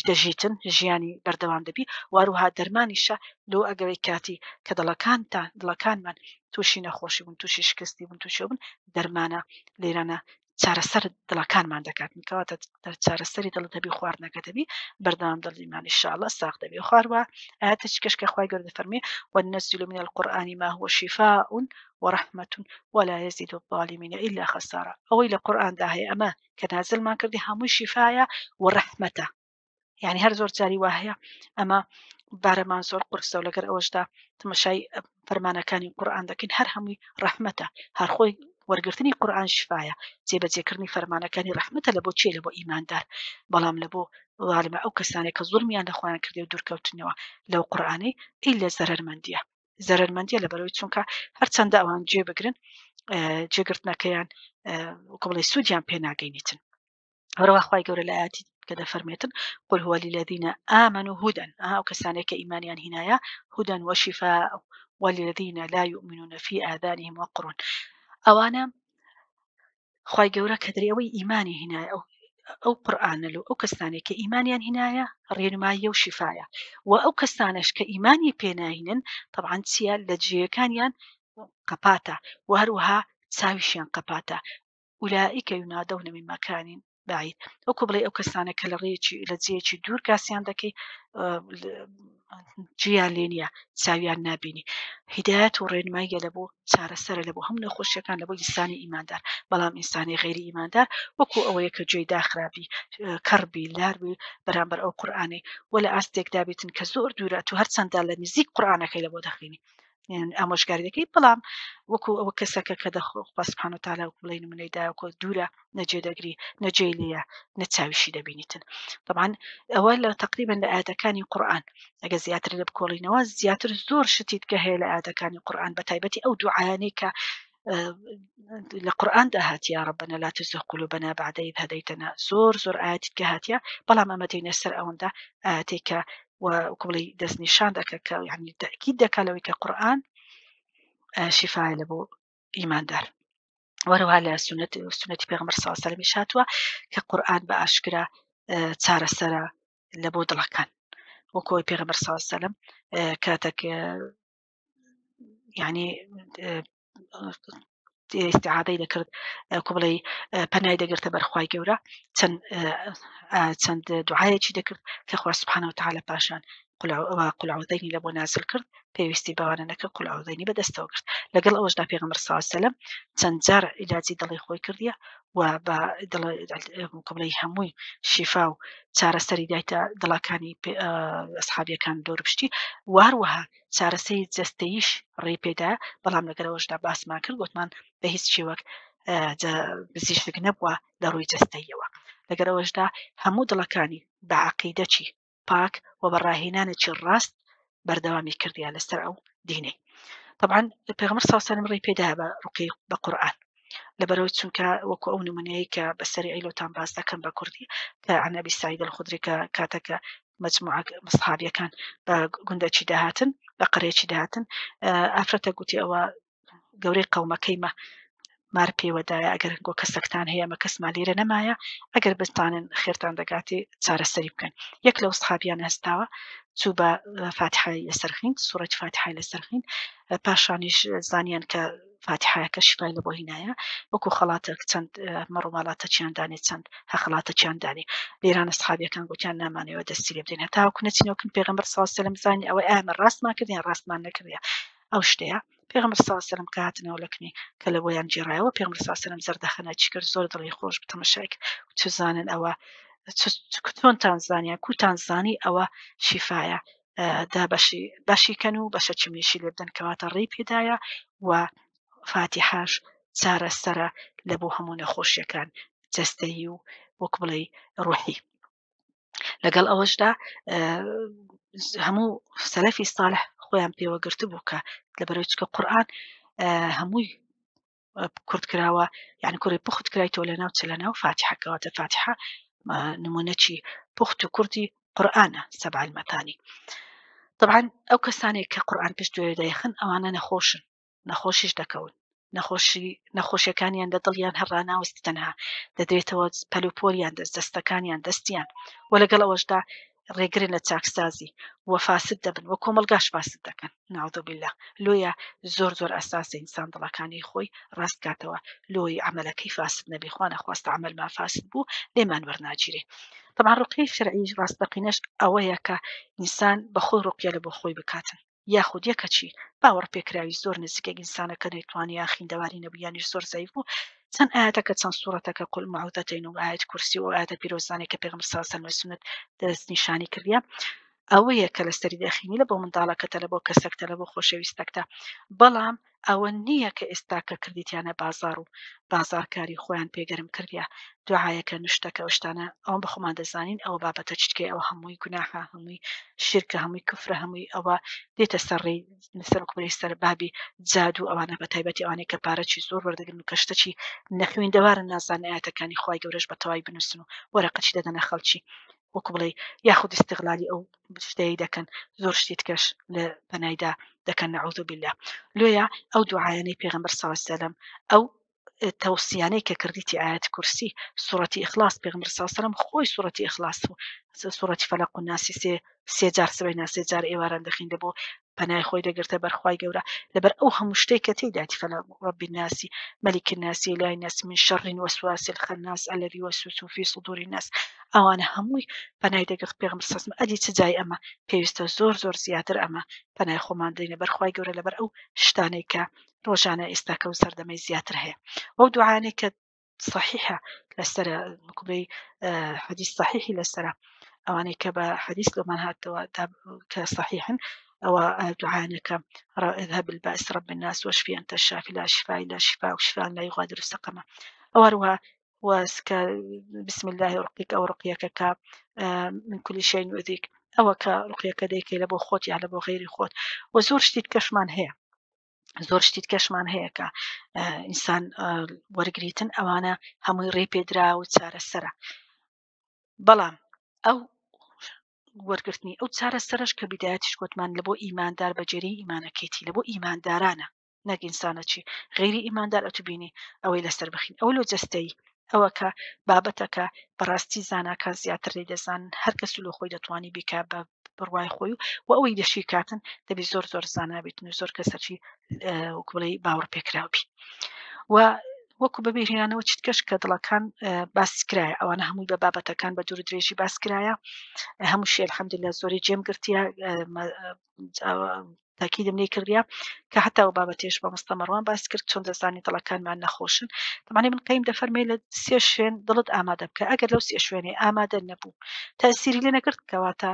دەژیتن ژیانی بەردەوام دەبی واروها دەرمانیشە لۆ ئەگەوەی کاتی کە دڵەکانتان دڵەکانمان تووشی نەخۆشی بوون تووشی شکستی بوون تووشی بوون دەرمانە لێرانە چارەسەر دڵەکانمان دەکات کەواتە چارەسەری دڵ دەبی خواردنەکە دەبی بەردەوام دڵیمان ئینشاءاللە ساغ دەبی خواروە ئاەتە چکەش کە خوای گەورە دەفەرمێ وننزل من القرآن ما هو شفاء ورحمة ولا يزيد الظالمين إلا خسارة ئەوەی لە قورئاندا هەیە ئەمە کە نازلمان کردی هەمووی شیفایە و ڕەحمەتە یعنی هەر زۆر جاری وا هەیە ئەمە بارەمان زۆر قورسە و لەگەر ئەوەشدا تەمەشای فەرمانەکانی قورئان دەکەین هەر هەمووی ڕەحمەتە هەر خۆی وەرگرتنی قورئان شفایە جێبەجێکردنی فەرمانەکانی ڕەحمەتە لە بۆ چێ لە بۆ ئیماندار بەڵام لە بۆ ظالمە ئەو کەسانێک کە زوڵمیان لە خۆیان کردی و دوورکەوتنەوە لەو قورئانەی ئیلا زەرەرمەندیە زەرەرمەندیە لە بەرەوەی چونکە هەرچەندە ئەوان جێ بگرن جێگرتنەکەیان وەکو بڵێ سوودیان پێ ناگەینیتن هەروەها خوای گەورە لە ئاەتی کە دەفەرمێتن قل هو للذین آمنوا هدى ئەو کەسانێک کە ئیمانیان هینایە هدى وشفاء وللذین لا يؤمنون في آذانهم وقر ئەوانە خوای گەورە کە دەری ئەوەی ئیمانی هینایە ئەو ئەو قورئانە لۆ ئەو کەسانێک کە ئیمانیان هینایە ڕێنماییە و شیفایە و ئەو کەسانەش کە ئیمانی پێناهینن طبعا چییە لە جێیەکانیان قەپاتە و هەروەها چاویشیان قەپاتە اولئک ینادون من مکان بعید وەکو بڵێ ئەو کەسانە کە لە ڕێیەکی لە جێیەکی دوور گاسیان دەکەی جیان لێ نییە چاویان نابینی هیدایەت و ڕێنماییە لە بۆ چارەسەرە لە بۆ هەموو نەخۆشیەکان لە بۆ ئینسانی ئیماندار بەڵام ئینسانی غەیری ئیماندار وەکو ئەوەیە کە گوێی داخرابی کەڕبی لاربی بەرامبەر ئەو قورئانەی و لە ئاستێکدا بێتن کە زۆر دوورە تو هەرچەندە لە نزیک قورئانەکەی لە بۆ دەخوێنی ئامۆژگاری دەکەی بەڵام وەکو ئەوە کەسەکە کە دەخۆ خوا سبحانە وتعالی وەکو بڵێ نمونەی دا وەکو دوورە نەجێ دەگری نەجێی لێیە نە چاویشی دەبینیتن طبعا ئەوە لە تقریبا لە ئاەتەکانی قورئان ئەگە زیاتر لە بکۆڵینەوە زیاتر زۆر شتی کە هەیە لە ئاەتەکانی قورئان بە تایبەتی ئەو دوعایانەی کە لە قورئاندا هاتیە ربنا لا تزغ قلوبنا بعد إذ هديتنا زۆر زۆر ئاەتی کە هاتیە بەڵام ئەمە دێنە سەر ئەوەندە ئاەتێک کە وەکو بڵێی دەستنیشان دەکە کە یعنی تەئکید دەکا لەوەی کە قورئان شیفایە لە بۆ ئیماندار وەرەوها لە سونەت سونەتی پێغەمبەر صلی الله علیه و سلم هاتووە کە قورئان بە ئاشکرا چارەسەرە لە بۆ دڵەکان وەکۆی پێغەمبەر صلی الله علیه و سلم کاتێک یعنی ئیسیعادەی دەکرد کو بڵێ پەنای دەگرتە بەرخوای گەورە چەند چەند دوعاەکی دەکرد کە خوا سبحانه وتعالى پاشان قلعوذەینی لە بۆ نازل کرد پێویستی بەوانە نەکرد قلعوذەینی بەدەستەوە گرت. لەگەڵ ئەوەشدا پێغەمبەر صلی اللە علیە وسلم چەند جار عیلاجی دڵی خۆی کردیە و بە دڵ قبلەی هەمووی شیفا و چارەسەری دایتە دڵەکانی ئەسحابیەکان دەورپشتی و هەروەها چارەسەری جەستەییش ڕێی پێدا، بەڵام لەگەرەوەشدا باسمان کرد گوتمان بە هیچ شێوەک پزیشک نەبووە لە ڕووی جەستەییەوە. لەگەرەوەشدا هەموو دڵەکانی بە عەقیدەکی پاک و بە ڕاهێنانێکی ڕاست بەردەوامی کردیان لەسەر ئەو دینەی. طبعا پێغەمبەر صلی الله علیه و سلم ڕێی پێدا بە ڕوقی بە قورئان، لەبەرەوەی چونکە وەکو ئەو نمونەیە کە بەسەری ئەیلۆتان باس دەکەم بە کوردی کە عن ئەبی سعید الخدری کە کاتەکە مجموعە مصحابیەکان بە گوندەکی داهاتن بە قەرێکی داهاتن ئافرەتە گوتی ئەوە گەورەی قەومەکەی مە مار پێوەدایە ئەگەر گۆ کەسەکتان هەیە مە کەسمان لێرە نەمایە ئەگەر بتانن خێرتان دەگاتێ چارەسەری بکەن. یەک لەو سحابیان هەستاوە چوو بە فاتحای لەسەر خوێند، سوڕەتی فاتحای لەسەر خوێند، پاشانیش زانیان کە فاتحایەکە شیفای لە بۆ هینایە، وەکو خەڵاتێک چەند مەڕوماڵاتەکیان دانێ، چەند هەخەڵاتەکیان دانێ. لێرانە سحابیەکان گوتیان نامانەوە دەستی لێ بدەین هەتاوەکو نەچینەوە کن پێغەمبەر صلی الله علیه و سلم زانی ئەوەی ئایا ئەمە ڕاستمان کرد یان ڕاستمان نەکردیە ئەو شتەیە. پێغەمبەر صلی الله علیه و سلم کە هاتنەوە لە کنی کە لە بۆیان گێڕایەوە پێغەمبەر صلی الله علیه و سلم زەردەخەنە چی کرد زۆر دڵی خۆش بوو تەماشای کرد چزانن ئەوە چۆنتان زانیان کوتان زانی ئەوە شیفایە دا بەشی بەشی کەن و بەشە چمنیشی لێ بدەن کەواتە ڕێی پێدایە و فاتیحاش چارەسەرە لە بۆ هەموو نەخۆشیەکان جەستەیی و وەک بڵێ ڕوحی. لەگەڵ ئەوەشدا هەموو سەلەفی ساڵح خۆیان پێوەگرت بوو کە لەبەرەوەی چکە قورئان هەمووی کورت کراوە، یعنی کوڕی پوخت کرایتەوە لە ناو چ لە ناو فاتیحە، کەواتە فاتیحە نمونەکی پوخت و کوردی قورئانە سەبع المەثانی. طبعا ئەو کەسانێک کە قورئان پشت گوێ دەیخن ئەوانە نەخۆشن، نەخۆشیش دەکەون، نەخۆشی نەخۆشیەکانیان لە دڵیان هەر ڕاناوەستی تەنها دەدرێتەوە پەلوپۆلیان دەست دەستەکانیان دەستیان و لەگەڵ ئەوەشدا ڕێگرن لە چاکسازی و فاسد دەبن و کۆمەڵگاش فاسد دەکەن نعوذ بالله. لۆیە زۆر زۆر ئەساسە ئینسان دڵەکانی خۆی ڕاست کاتەوە لۆی عەمەلەکەی فاسد نەبی، خوا نەخواستە عەمەلمان فاسد بوو لێمان وەرناگیرێ. طبعا ڕوقیەی شەرعی ڕاستەقینەش ئەوەیە کە ئینسان بە خۆی ڕوقیە لە بۆ خۆی بکاتن یاخود یەکەکی باوەڕپێکراوی زۆر نزیکێک ئینسانەکە نەیتوانی یان خیندەواری نەبوو یانیش زۆر زەیف بوو چەند ئاەتەکە چەند سوڕەتەکە قل معوذتین و ئاەت کورسی و ئاەتە پیرۆزانێک کە پێغەمبەر صلی الله علیه و سلم سوننەت دەستنیشانی کردیە ئەوەیە کە لەسەری دەخینی لە بۆ منداڵەکەتە لە بۆ کەسەکتە لە بۆ خۆشەویستەکتە بەڵام ئەوە نییە کە ئێستا کە کردیتیانە بازاڕ و بازاڕکاری خۆیان پێ گەرم کردیە دوعایەکە نوشتەکە ئەو شتانە ئەوە بە خۆمان دەزانین ئەوە بابەتە چتکەی ئەوە هەمووی گوناحە هەمووی شرکە هەمووی کفرە هەمووی ئەوە دێتە سەر ڕێی سەر قبرەی سەر بابی جادوو ئەوانە بە تایبەتی ئەوانەی کە پارەی زۆر وەردەگرن و کە شتەکی نەخوێندەوارن نازانن ئاەتەکانی خوای گەورەش بە تەواوی بنووسن و وەرەقەچی دەدەنە خەڵکی وەکو بڵێ یاخود استغلالی ئەو شتەی دەکەن زۆر شتی تکەش لە پەنایدا دەکەن نعوذ بالله. لۆیە ئەو دوعایانەی پێغەمبەر صلی الله علیه وسلم ئەو تەوسیانەی کە کردیتی ئاەت کورسی سوڕەتی ئیخلاص پێغەمبەر صلی الله علیه وسلم خۆی سوڕەتی ئیخلاص و سوڕەتی فەلەق و ناسی سێ سێ جار سبەینا سێ جار ئێواران دەخیندە بۆ پەنای خۆی دەگرتە بەر خوای گەورە لەبەر ئەو هەموو شتێک کە تێیداتی فەلا رب الناس ملك الناس إله الناس من شر الوسواس الخناس الذي يوسوس في صدور الناس ئەوانە هەمووی پەنای دەگرت پێغەمبەر صلی الله علیه و سلم. ئەدی چ جای ئەمە پێویستە زۆر زۆر زیاتر ئەمە پەنای خۆمان دەینە بەر خوای گەورە لەبەر ئەو شتانەی کە ڕۆژانە ئێستاکە و سەردەمەی زیاتر هەیە ئەو دوعانەی کە صحیحە لەسەر کوبەی حەدیث صحیحی لەسەرە ئەوانەی کە بە حەدیث لۆمان هاتەوە کە صحیحن ئەوە دوعانەکە اذهب البأس رب الناس واشفي أنت الشافي لا شفاء إلا شفاء وشفاء لا يغادر سقما. ئەوەروە وسکە بسم الله رقيك ئەو ڕقیەکە کە من كل شيء يؤذيك ئەوە کە ڕقیەکە دەیکەی لە بۆ خۆت یا لە بۆ غەیری خۆت و زۆر شتی کەشمان هەیە زۆر شتی کەشمان هەیە کە ئینسان وەرگریتن ئەوانە هەمووی ڕێ پێدرا و چارەسەرە بەڵام ئەو وەرگرتنی ئەو چارەسەرش کە بیدایەتیش گوتمان لە بۆ ئیماندار بە جێری ئیمانەکەیتی لە بۆ ئیماندارانە نەک ئینسانەچی غەیری ئیماندار ئەتو بینی ئەوەی لەسەر بخین ئەو لۆ جەستەیی ئەوە کە بابەتەکە بەڕاستی زاناکان زیاتر لی دەزانن هەر کەس لۆ خۆی دەتوانی بیکا بە بڕوای خۆی و و ئەوەی دەشی کاتن دەبی زۆر زۆر زانا بیتن و زۆر کەسەکی وەک بڵێی باوەڕ پێکراو بی و وەکو بەبیرهێنانەوە چیتکەش کە دڵەکان باس کرایە ئەوانە هەمووی بە بابەتەکان بە دوور درێژی باس کرایە هەمووشی الحمدلله زۆری جێم گرتیە تاکیدم لێ کردیا کە حتا و بابەتێش بە مستەمەڕوان باس کرد چۆن دەزانی دڵەکانمان نەخۆشن تەمانی من قەیم دەفەرمێ لە سێ شوێن دڵت ئامادە بکە ئەگەر لەو سێ شوێنێ ئامادە نەبوو تەسیری لێ نەکرد کەواتە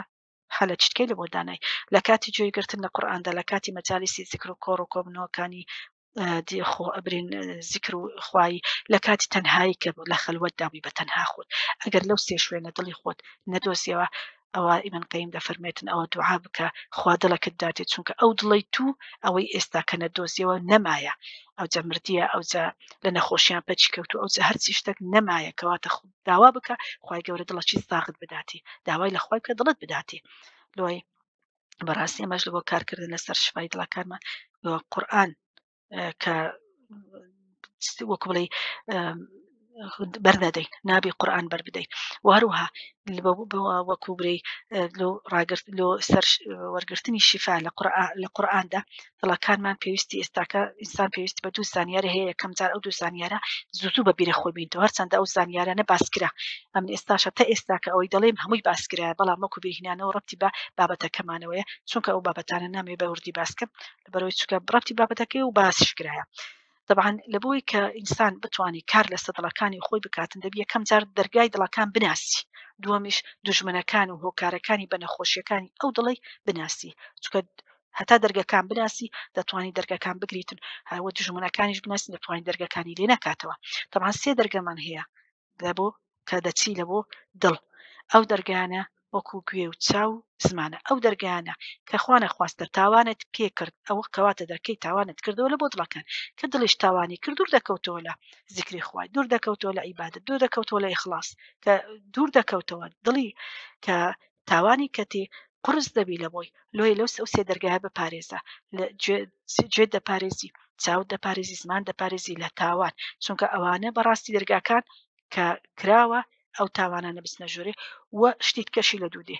هەلە چیتکەی لە بۆ دانای لە کاتی گوێ گرتن لە قورئاندا لە کاتی مەجالیسی زیکر و کۆڕ و کۆبنەوەکانی خۆ ئەبرین زیکر و خوایی لە کاتی تەنهایی کە لە خەلوەتدا بووی بە تەنها خۆت ئەگەر لەو سێ شوێنە دڵی خۆت نەدۆزیەوە ئەوە ئیبن قەیم دەفەرمێتن ئەوە دوعا بکە خوا دڵەکەت داتێ چونکە ئەو دڵەی تو ئەوەی ئێستا کە نەدۆزیەوە نەمایە ئەوجا مردیە ئەوجا لە نەخۆشیان پەچی کەوتو ئەوجا هەرچی شتێک نەمایە کەواتە داوا بکە خوای گەورە دڵەکی ساغت بداتی داوای لە خوای بکە دڵت بداتی لۆی بەڕاستی ئەمەش لە بۆ کارکردن لەسەر شفای دڵەکانمان قورئان کە وەکو بڵێ بەرنەدەین نابی قورآن بەر بدەین و هەروها وەکو برێ لۆ ڕاگرت لۆ سەر وەرگرتنی شیفا لە لە قورآاندا دڵەکانمان پێویستی ئێستاکە ئینسان پێویستی بە دوو زانیاری هەیە یەکەم جار ئەو دوو زانیارە زوو زوو بە بیرە خۆی بینتەوە هەرچەندە ئەو زانیارانە باسکرا ئەمن ئێستاشە تا ئێستاکە ئەوەی دەڵێم هەمووی باسکرایە بەڵام وەکو بیرهینانەوە ڕەبتی بە بابەتەکەمانەوەیە چونکە ئەو بابەتانە نامەوێ بە وردی باسکەم لەبەرەوەی چونکە ڕەبتی بابەتەکەی و باسیش کرایە طبعا لەبۆی کە ئینسان بتوانێت کار لەسەر دڵەکانی خۆی بکاتن دەبی یەکەم جار دەرگای دڵەکان بناسی دووەمیش دوژمنەکان و هۆکارەکانی بە نەخۆشیەکانی ئەو دڵی بناسی چونکە هەتا دەرگەکان بناسی دەتوانی دەرگەکان بگریتن هەروە دوژمنەکانیش بناسی دەتوانین دەرگەکانی لێ نەکاتەوە تەبعەن سێ دەرگەمان هەیە لە بۆ کە دەچی لە بۆ دڵ ئەو دەرگانە وەکو گوێ و چاو زمانە ئەو دەرگانە کە خوا نەخواستە تاوانت پێ کرد ئەوە کەواتە دەرکەی تاوانت کردەوە لە بۆ دڵەکان کە دڵیش تاوانی کرد دوور دەکەوتەوە لە زیکری خوای دوور دەکەوتەوە لە عیبادەت دوور دەکەوتەوە لە ئیخلاص کە دوور دەکەوتەوە دڵی کە تاوانی کەتی قورس دەبی لە بۆی لۆیە لەو سێ دەرگایە بپارێزە لە گوێت دەپارێزی چاوت دەپارێزی زمان دەپارێزی لە تاوان چونکە ئەوانە بەڕاستی دەرگاکان کە کراوە ئەو تاوانانە بچنە ژوورێ و شتی کەشی لە دوو دێ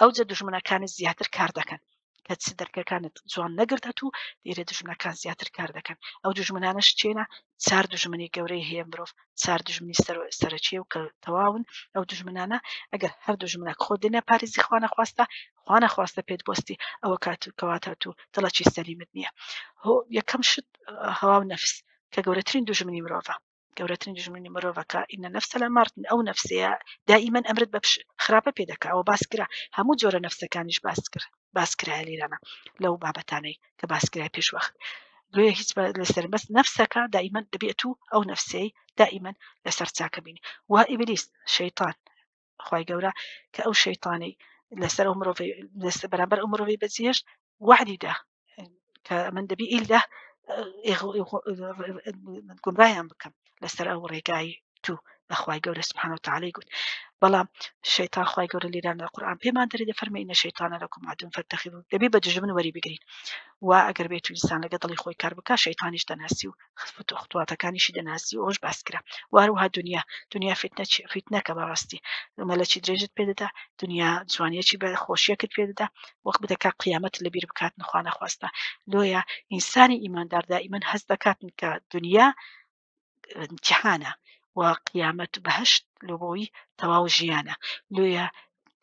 ئەوجە دژمنەکانت زیاتر کار دەکەن کە چ دەرکەکانت جوان نەگرتەت و دیرە دژمنەکان زیاتر کار دەکەن ئەو دژمنانەش چێنە چار دژمنی گەورەی هەیە مرۆڤ چار دژمنی سەرەکی و کە تەواون ئەو دژمنانە ئەگەر هەر دژمنەک خۆ دێنە پارێزی خوانە خواستە خوانە خواستە پێت بۆستی ئەوە کات و کەواتە تو دڵەکی سەلیمت نییە هۆ یەکەم شت هەوا و نەفس کە گەورەترین دژمنی مرۆڤە گەورەترین دژمنی مرۆڤەکە ئینە نەفسە لە مارتن ئەو نەفسەیە دائیمەن ئەمرت بە خراپە پێ دەکا ئەوە باس کرا هەموو جۆرە نەفسەکانیش باس کرد باس کرایە لێرانە لەو بابەتانەی کە باس کرای پێش وەخت لۆیە هیچ لەسەر بەس نەفسەکە دائیمەن دەبێت و ئەو نەفسەی دائیمەن لەسەر چاکە بینی و ئیبلیس شەیتان خوای گەورە کە ئەو شەیتانەی لەسەر ئەو مرۆڤی لەسەر بەرامبەر ئەو مرۆڤی بەجێهێشت وەعدی دا کە من دەبی ئیلا گومڕایان بکەم لەسەر ئەو ڕێگای تو بەخوای گەورە سبحانه وتعالی گوت بەڵام شەیتان خوای گەورە لێران لە قورئان پێمان دەرێ دەفەرمێ ئینە شەیتانە لەکم عەدو فەتەخذوه دەبێ بە دوژمن وەری بگرین و ئەگەر بێت و ئینسان لەگە دڵی خۆی کار بکا شەیتانیش دەناسی و خطواتەکانیشی دەناسی و ئەوش باس کرا و هەروەها دنیا دنیا فیتنە فیتنەکە بەڕاستی مەلەکی درێژت پێ دەدا دنیا جوانیەکی بە خۆشیەکت پێ دەدا وەک بدەکا قیامەت لەبیر بکات نخوا نەخواستە لۆیە ئینسانی ئیماندار دائیمەن هەست دەکات کە دنیا امتحانە و قیامەت بەهشت لۆ بۆی تەواو ژیانە لۆیە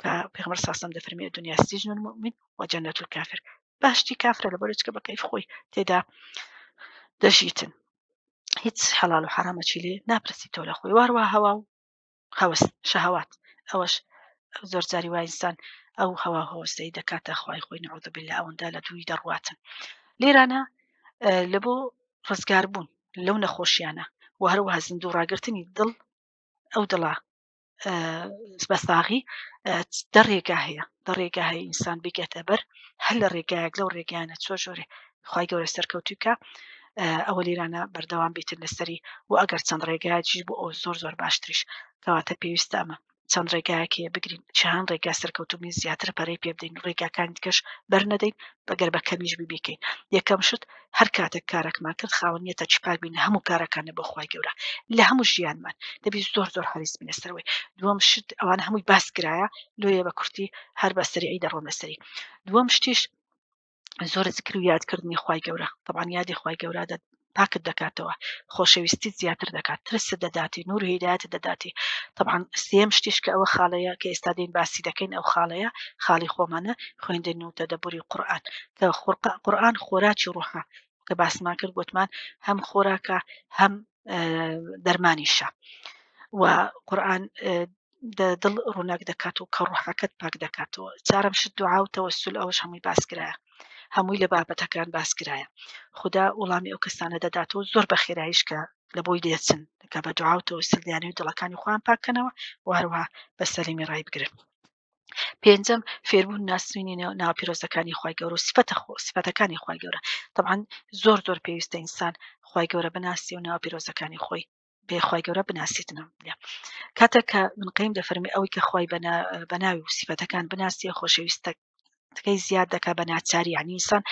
کە پێغەمبەر صلی الله علیه و سلم دەفەرمێ دنیا سجن المؤمن و جنة الكافر بەهشتی کافرە لەبەر چکە بە کەیف خۆی تێدا دەژیتن هیچ حەڵال و حەرامەکی لێ ناپرسیتەوە لە خۆی واروە هەوا و هەوس شەهەوات ئەوەش زۆر جاری وای ئینسان ئەو هەوا هەوەسەی دەکاتە خوای خۆی نعوذ بالله ئەوەندە لە دووی دەڕواتن لێرانە لە بۆ ڕزگار بوون لەو نەخۆشیانە و هەروەها زیندوو ڕاگرتنی دڵ ئەو دڵە بە ساغی دە ڕێگا هەیە دە ڕێگا هەیە ئینسان بگەتە بەر هەر لە ڕێگایەک لەو ڕێگایانە چۆ ژۆرێ خی گەورە سەرکەوتوی کە ئەوە لێرانە بەردەوام بیتن لەسەری و ئەگەر چەند ڕێگایەکیش بۆ ئەو زۆر زۆر باشتریش کەواتە پێویستە ئەمە چەند ڕێگایەک هەیە بگرین چیان ڕێگا سەرکەوتوبین زیاتر پەرەی پێ بدەین ڕێگاکانی دیکەش بەرنەدەین بەگەر بە کەمیش بی بیکەین یەکەم شت هەر کاتێک کارێکمان کرد خاوەن نیەتەکی پاک بین لە هەموو کارەکانە بۆ خوای گەورە لە هەموو ژیانمان دەبی زۆر زۆر حەریس بینە سەرەوەی دووەم شت ئەوان هەمووی باس کرایە لۆیە بە کورتی هەر بە سەریعی دەڕۆم لەسەری دووەم شتیش زۆر زکر و یادکردنی خوای گەورە طبعا یادی خوای گەورە دە. پاکت دەکاتەوە خۆشەویستیت زیاتر دەکات ترست دەداتی نور و هیدایەتت دەداتی طبعا سێم شتیش کە ئەوە خاڵەیە کە ئێستا دێین باسی دەکەین ئەو خاڵەیە خاڵی خۆمانە خوێندن و تەدەبوری قورئان کە قورئان خۆراکی ڕوحە کە باسمان کرد گوتمان هەم خۆراکە هەم دەرمانیشە و قورئان دڵ ڕووناک دەکات و کە ڕوحەکەت پاک دەکاتەوە چارەم شت دوعا و تەوەسول ئەوەش هەمووی باس کرایە هەمووی لە بابەتەکان باس کرایە خودا وەڵامی ئەو کەسانە دەداتەوە زۆر بە خێراییش کە لە بۆی دێچن کە بە دوعا و تەوەسول دەیانەوێت دڵەکانی خۆیان پاک کەنەوە و هەروەها بە سەلیمی ڕای بگرن. پێنجەم، فێربوون ناسینی ناوە پیرۆزەکانی خوای گەورە و سفەتە خۆ سفەتەکانی خوای گەورە. تەبعەن زۆر زۆر پێویستە ئینسان خوای گەورە بناسی و ناوە پیرۆزەکانی خۆی بێ خوای گەورە بناسیتنە. کاتێک کە من قەیم دەفەرمی ئەوەی کە خوای بە ناوی و سفەتەکان بناسیە خۆشەویستە تکەی زیاد دەکا بە ناچاری یعنی ئینسان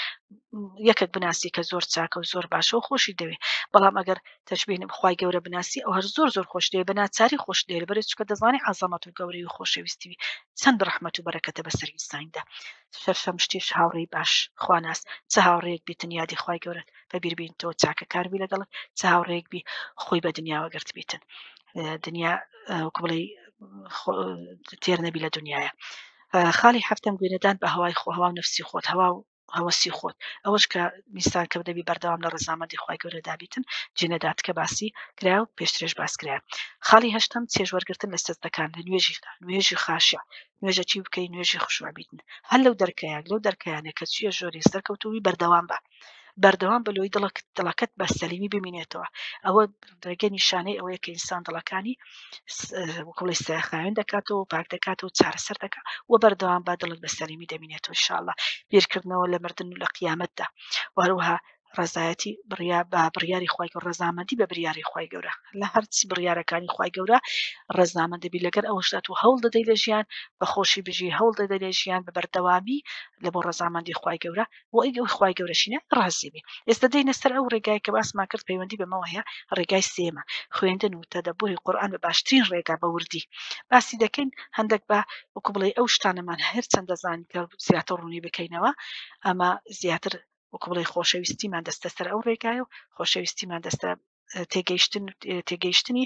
یەکێک بناسی کە زۆر چاکە و زۆر باشە و خۆشی دەوێ بەڵام ئەگەر تەشبیه خوای گەورە بناسی ئەو هەر زۆر زۆر خۆش دەوێ بە ناچاری خۆش دەوێ بەرێ چونکە دەزانی عەزەمەت و گەورەی و خۆشەویستی چەند ڕەحمەت و بەرەکەتە بەسەر ئینساندا. شەشەم شتیش هاوڕێی باش خواناس چ هاوڕێیەک بیتن یادی خوای گەورەت بەبیر بینتەوە چاکەکار بی لەگەڵت چ هاوڕێیەک بی خۆی بە دنیاوە گرت بیتن دنیا وەکو بڵێ تێر نەبی لە دنیاە خاڵی هەفتەم گوێنەدان بە هەوای خۆ هەوا و نفسی خۆت هەوا و هەوەسی خۆت ئەوەش کە میسان کە دەبی بەردەوام لە ڕەزامەندی خوای گەورە دابیتن جێنەدات کە باسی کرا و پێشترش باس کرا خاڵی هەشتەم چێژ وەرگرتن لە سەجدەکان لە نوێژی نوێژی خاشع نوێژە چی بکەی نوێژی خشوع بیتن هەر لەو دەرکەیە لەو دەرکەیانە کە چیە ژۆری سەرکەوتووی بەردەوام بە بەردەوام بە لۆی دڵک دڵەکەت بە سەلیمی بمینێتەوە ئەوە ڕێگە نیشانەی ئەوەیە کە ئینسان دڵەکانی وەکوڵی خاوێن دەکاتەوە پاک دەکاتەوە چارەسەر دەکات و بەردەوام بە دڵت بە سەلیمی دەمینێتەوە ئینشاءاللە بیرکردنەوە لە مردن و لە قیامەتدا و هەروەها ڕەزایەتی بڕیا بە بڕیاری خوای گەورە ڕەزامەندی بە بریاری خوای گەورە لە هەرچی بڕیارەکانی خوای گەورە ڕەزامەند دەبی لەگەر ئەوەشدا تۆ هەوڵ دەدەی لە ژیان بە خۆشی بژی هەوڵ دەدەی لە ژیان بە بەردەوامی لە بۆ ڕەزامەندی خوای گەورە بۆ ئەوی ئەوی خوای گەورەشینە ڕازی بی ئێستا دێینە سەر ئەو ڕێگای کە باسمان کرد پەیوەندی بەمەوە هەیە ڕێگای سێمە خوێندن و تەدەبوری قورئان بە باشترین ڕێگا بە وردی باسی دەکەین هەندێک بە وەکو بڵێ ئەو شتانەمان هەر چەند دەزانین کە زیاتر ڕوونی بکەینەوە ئەمە زیاتر وەکو بڵێ خۆشەویستیمان دەستە سەر ئەو ڕێگایە و خۆشەویستیمان دەستە تێگەیشتن تێگەیشتنی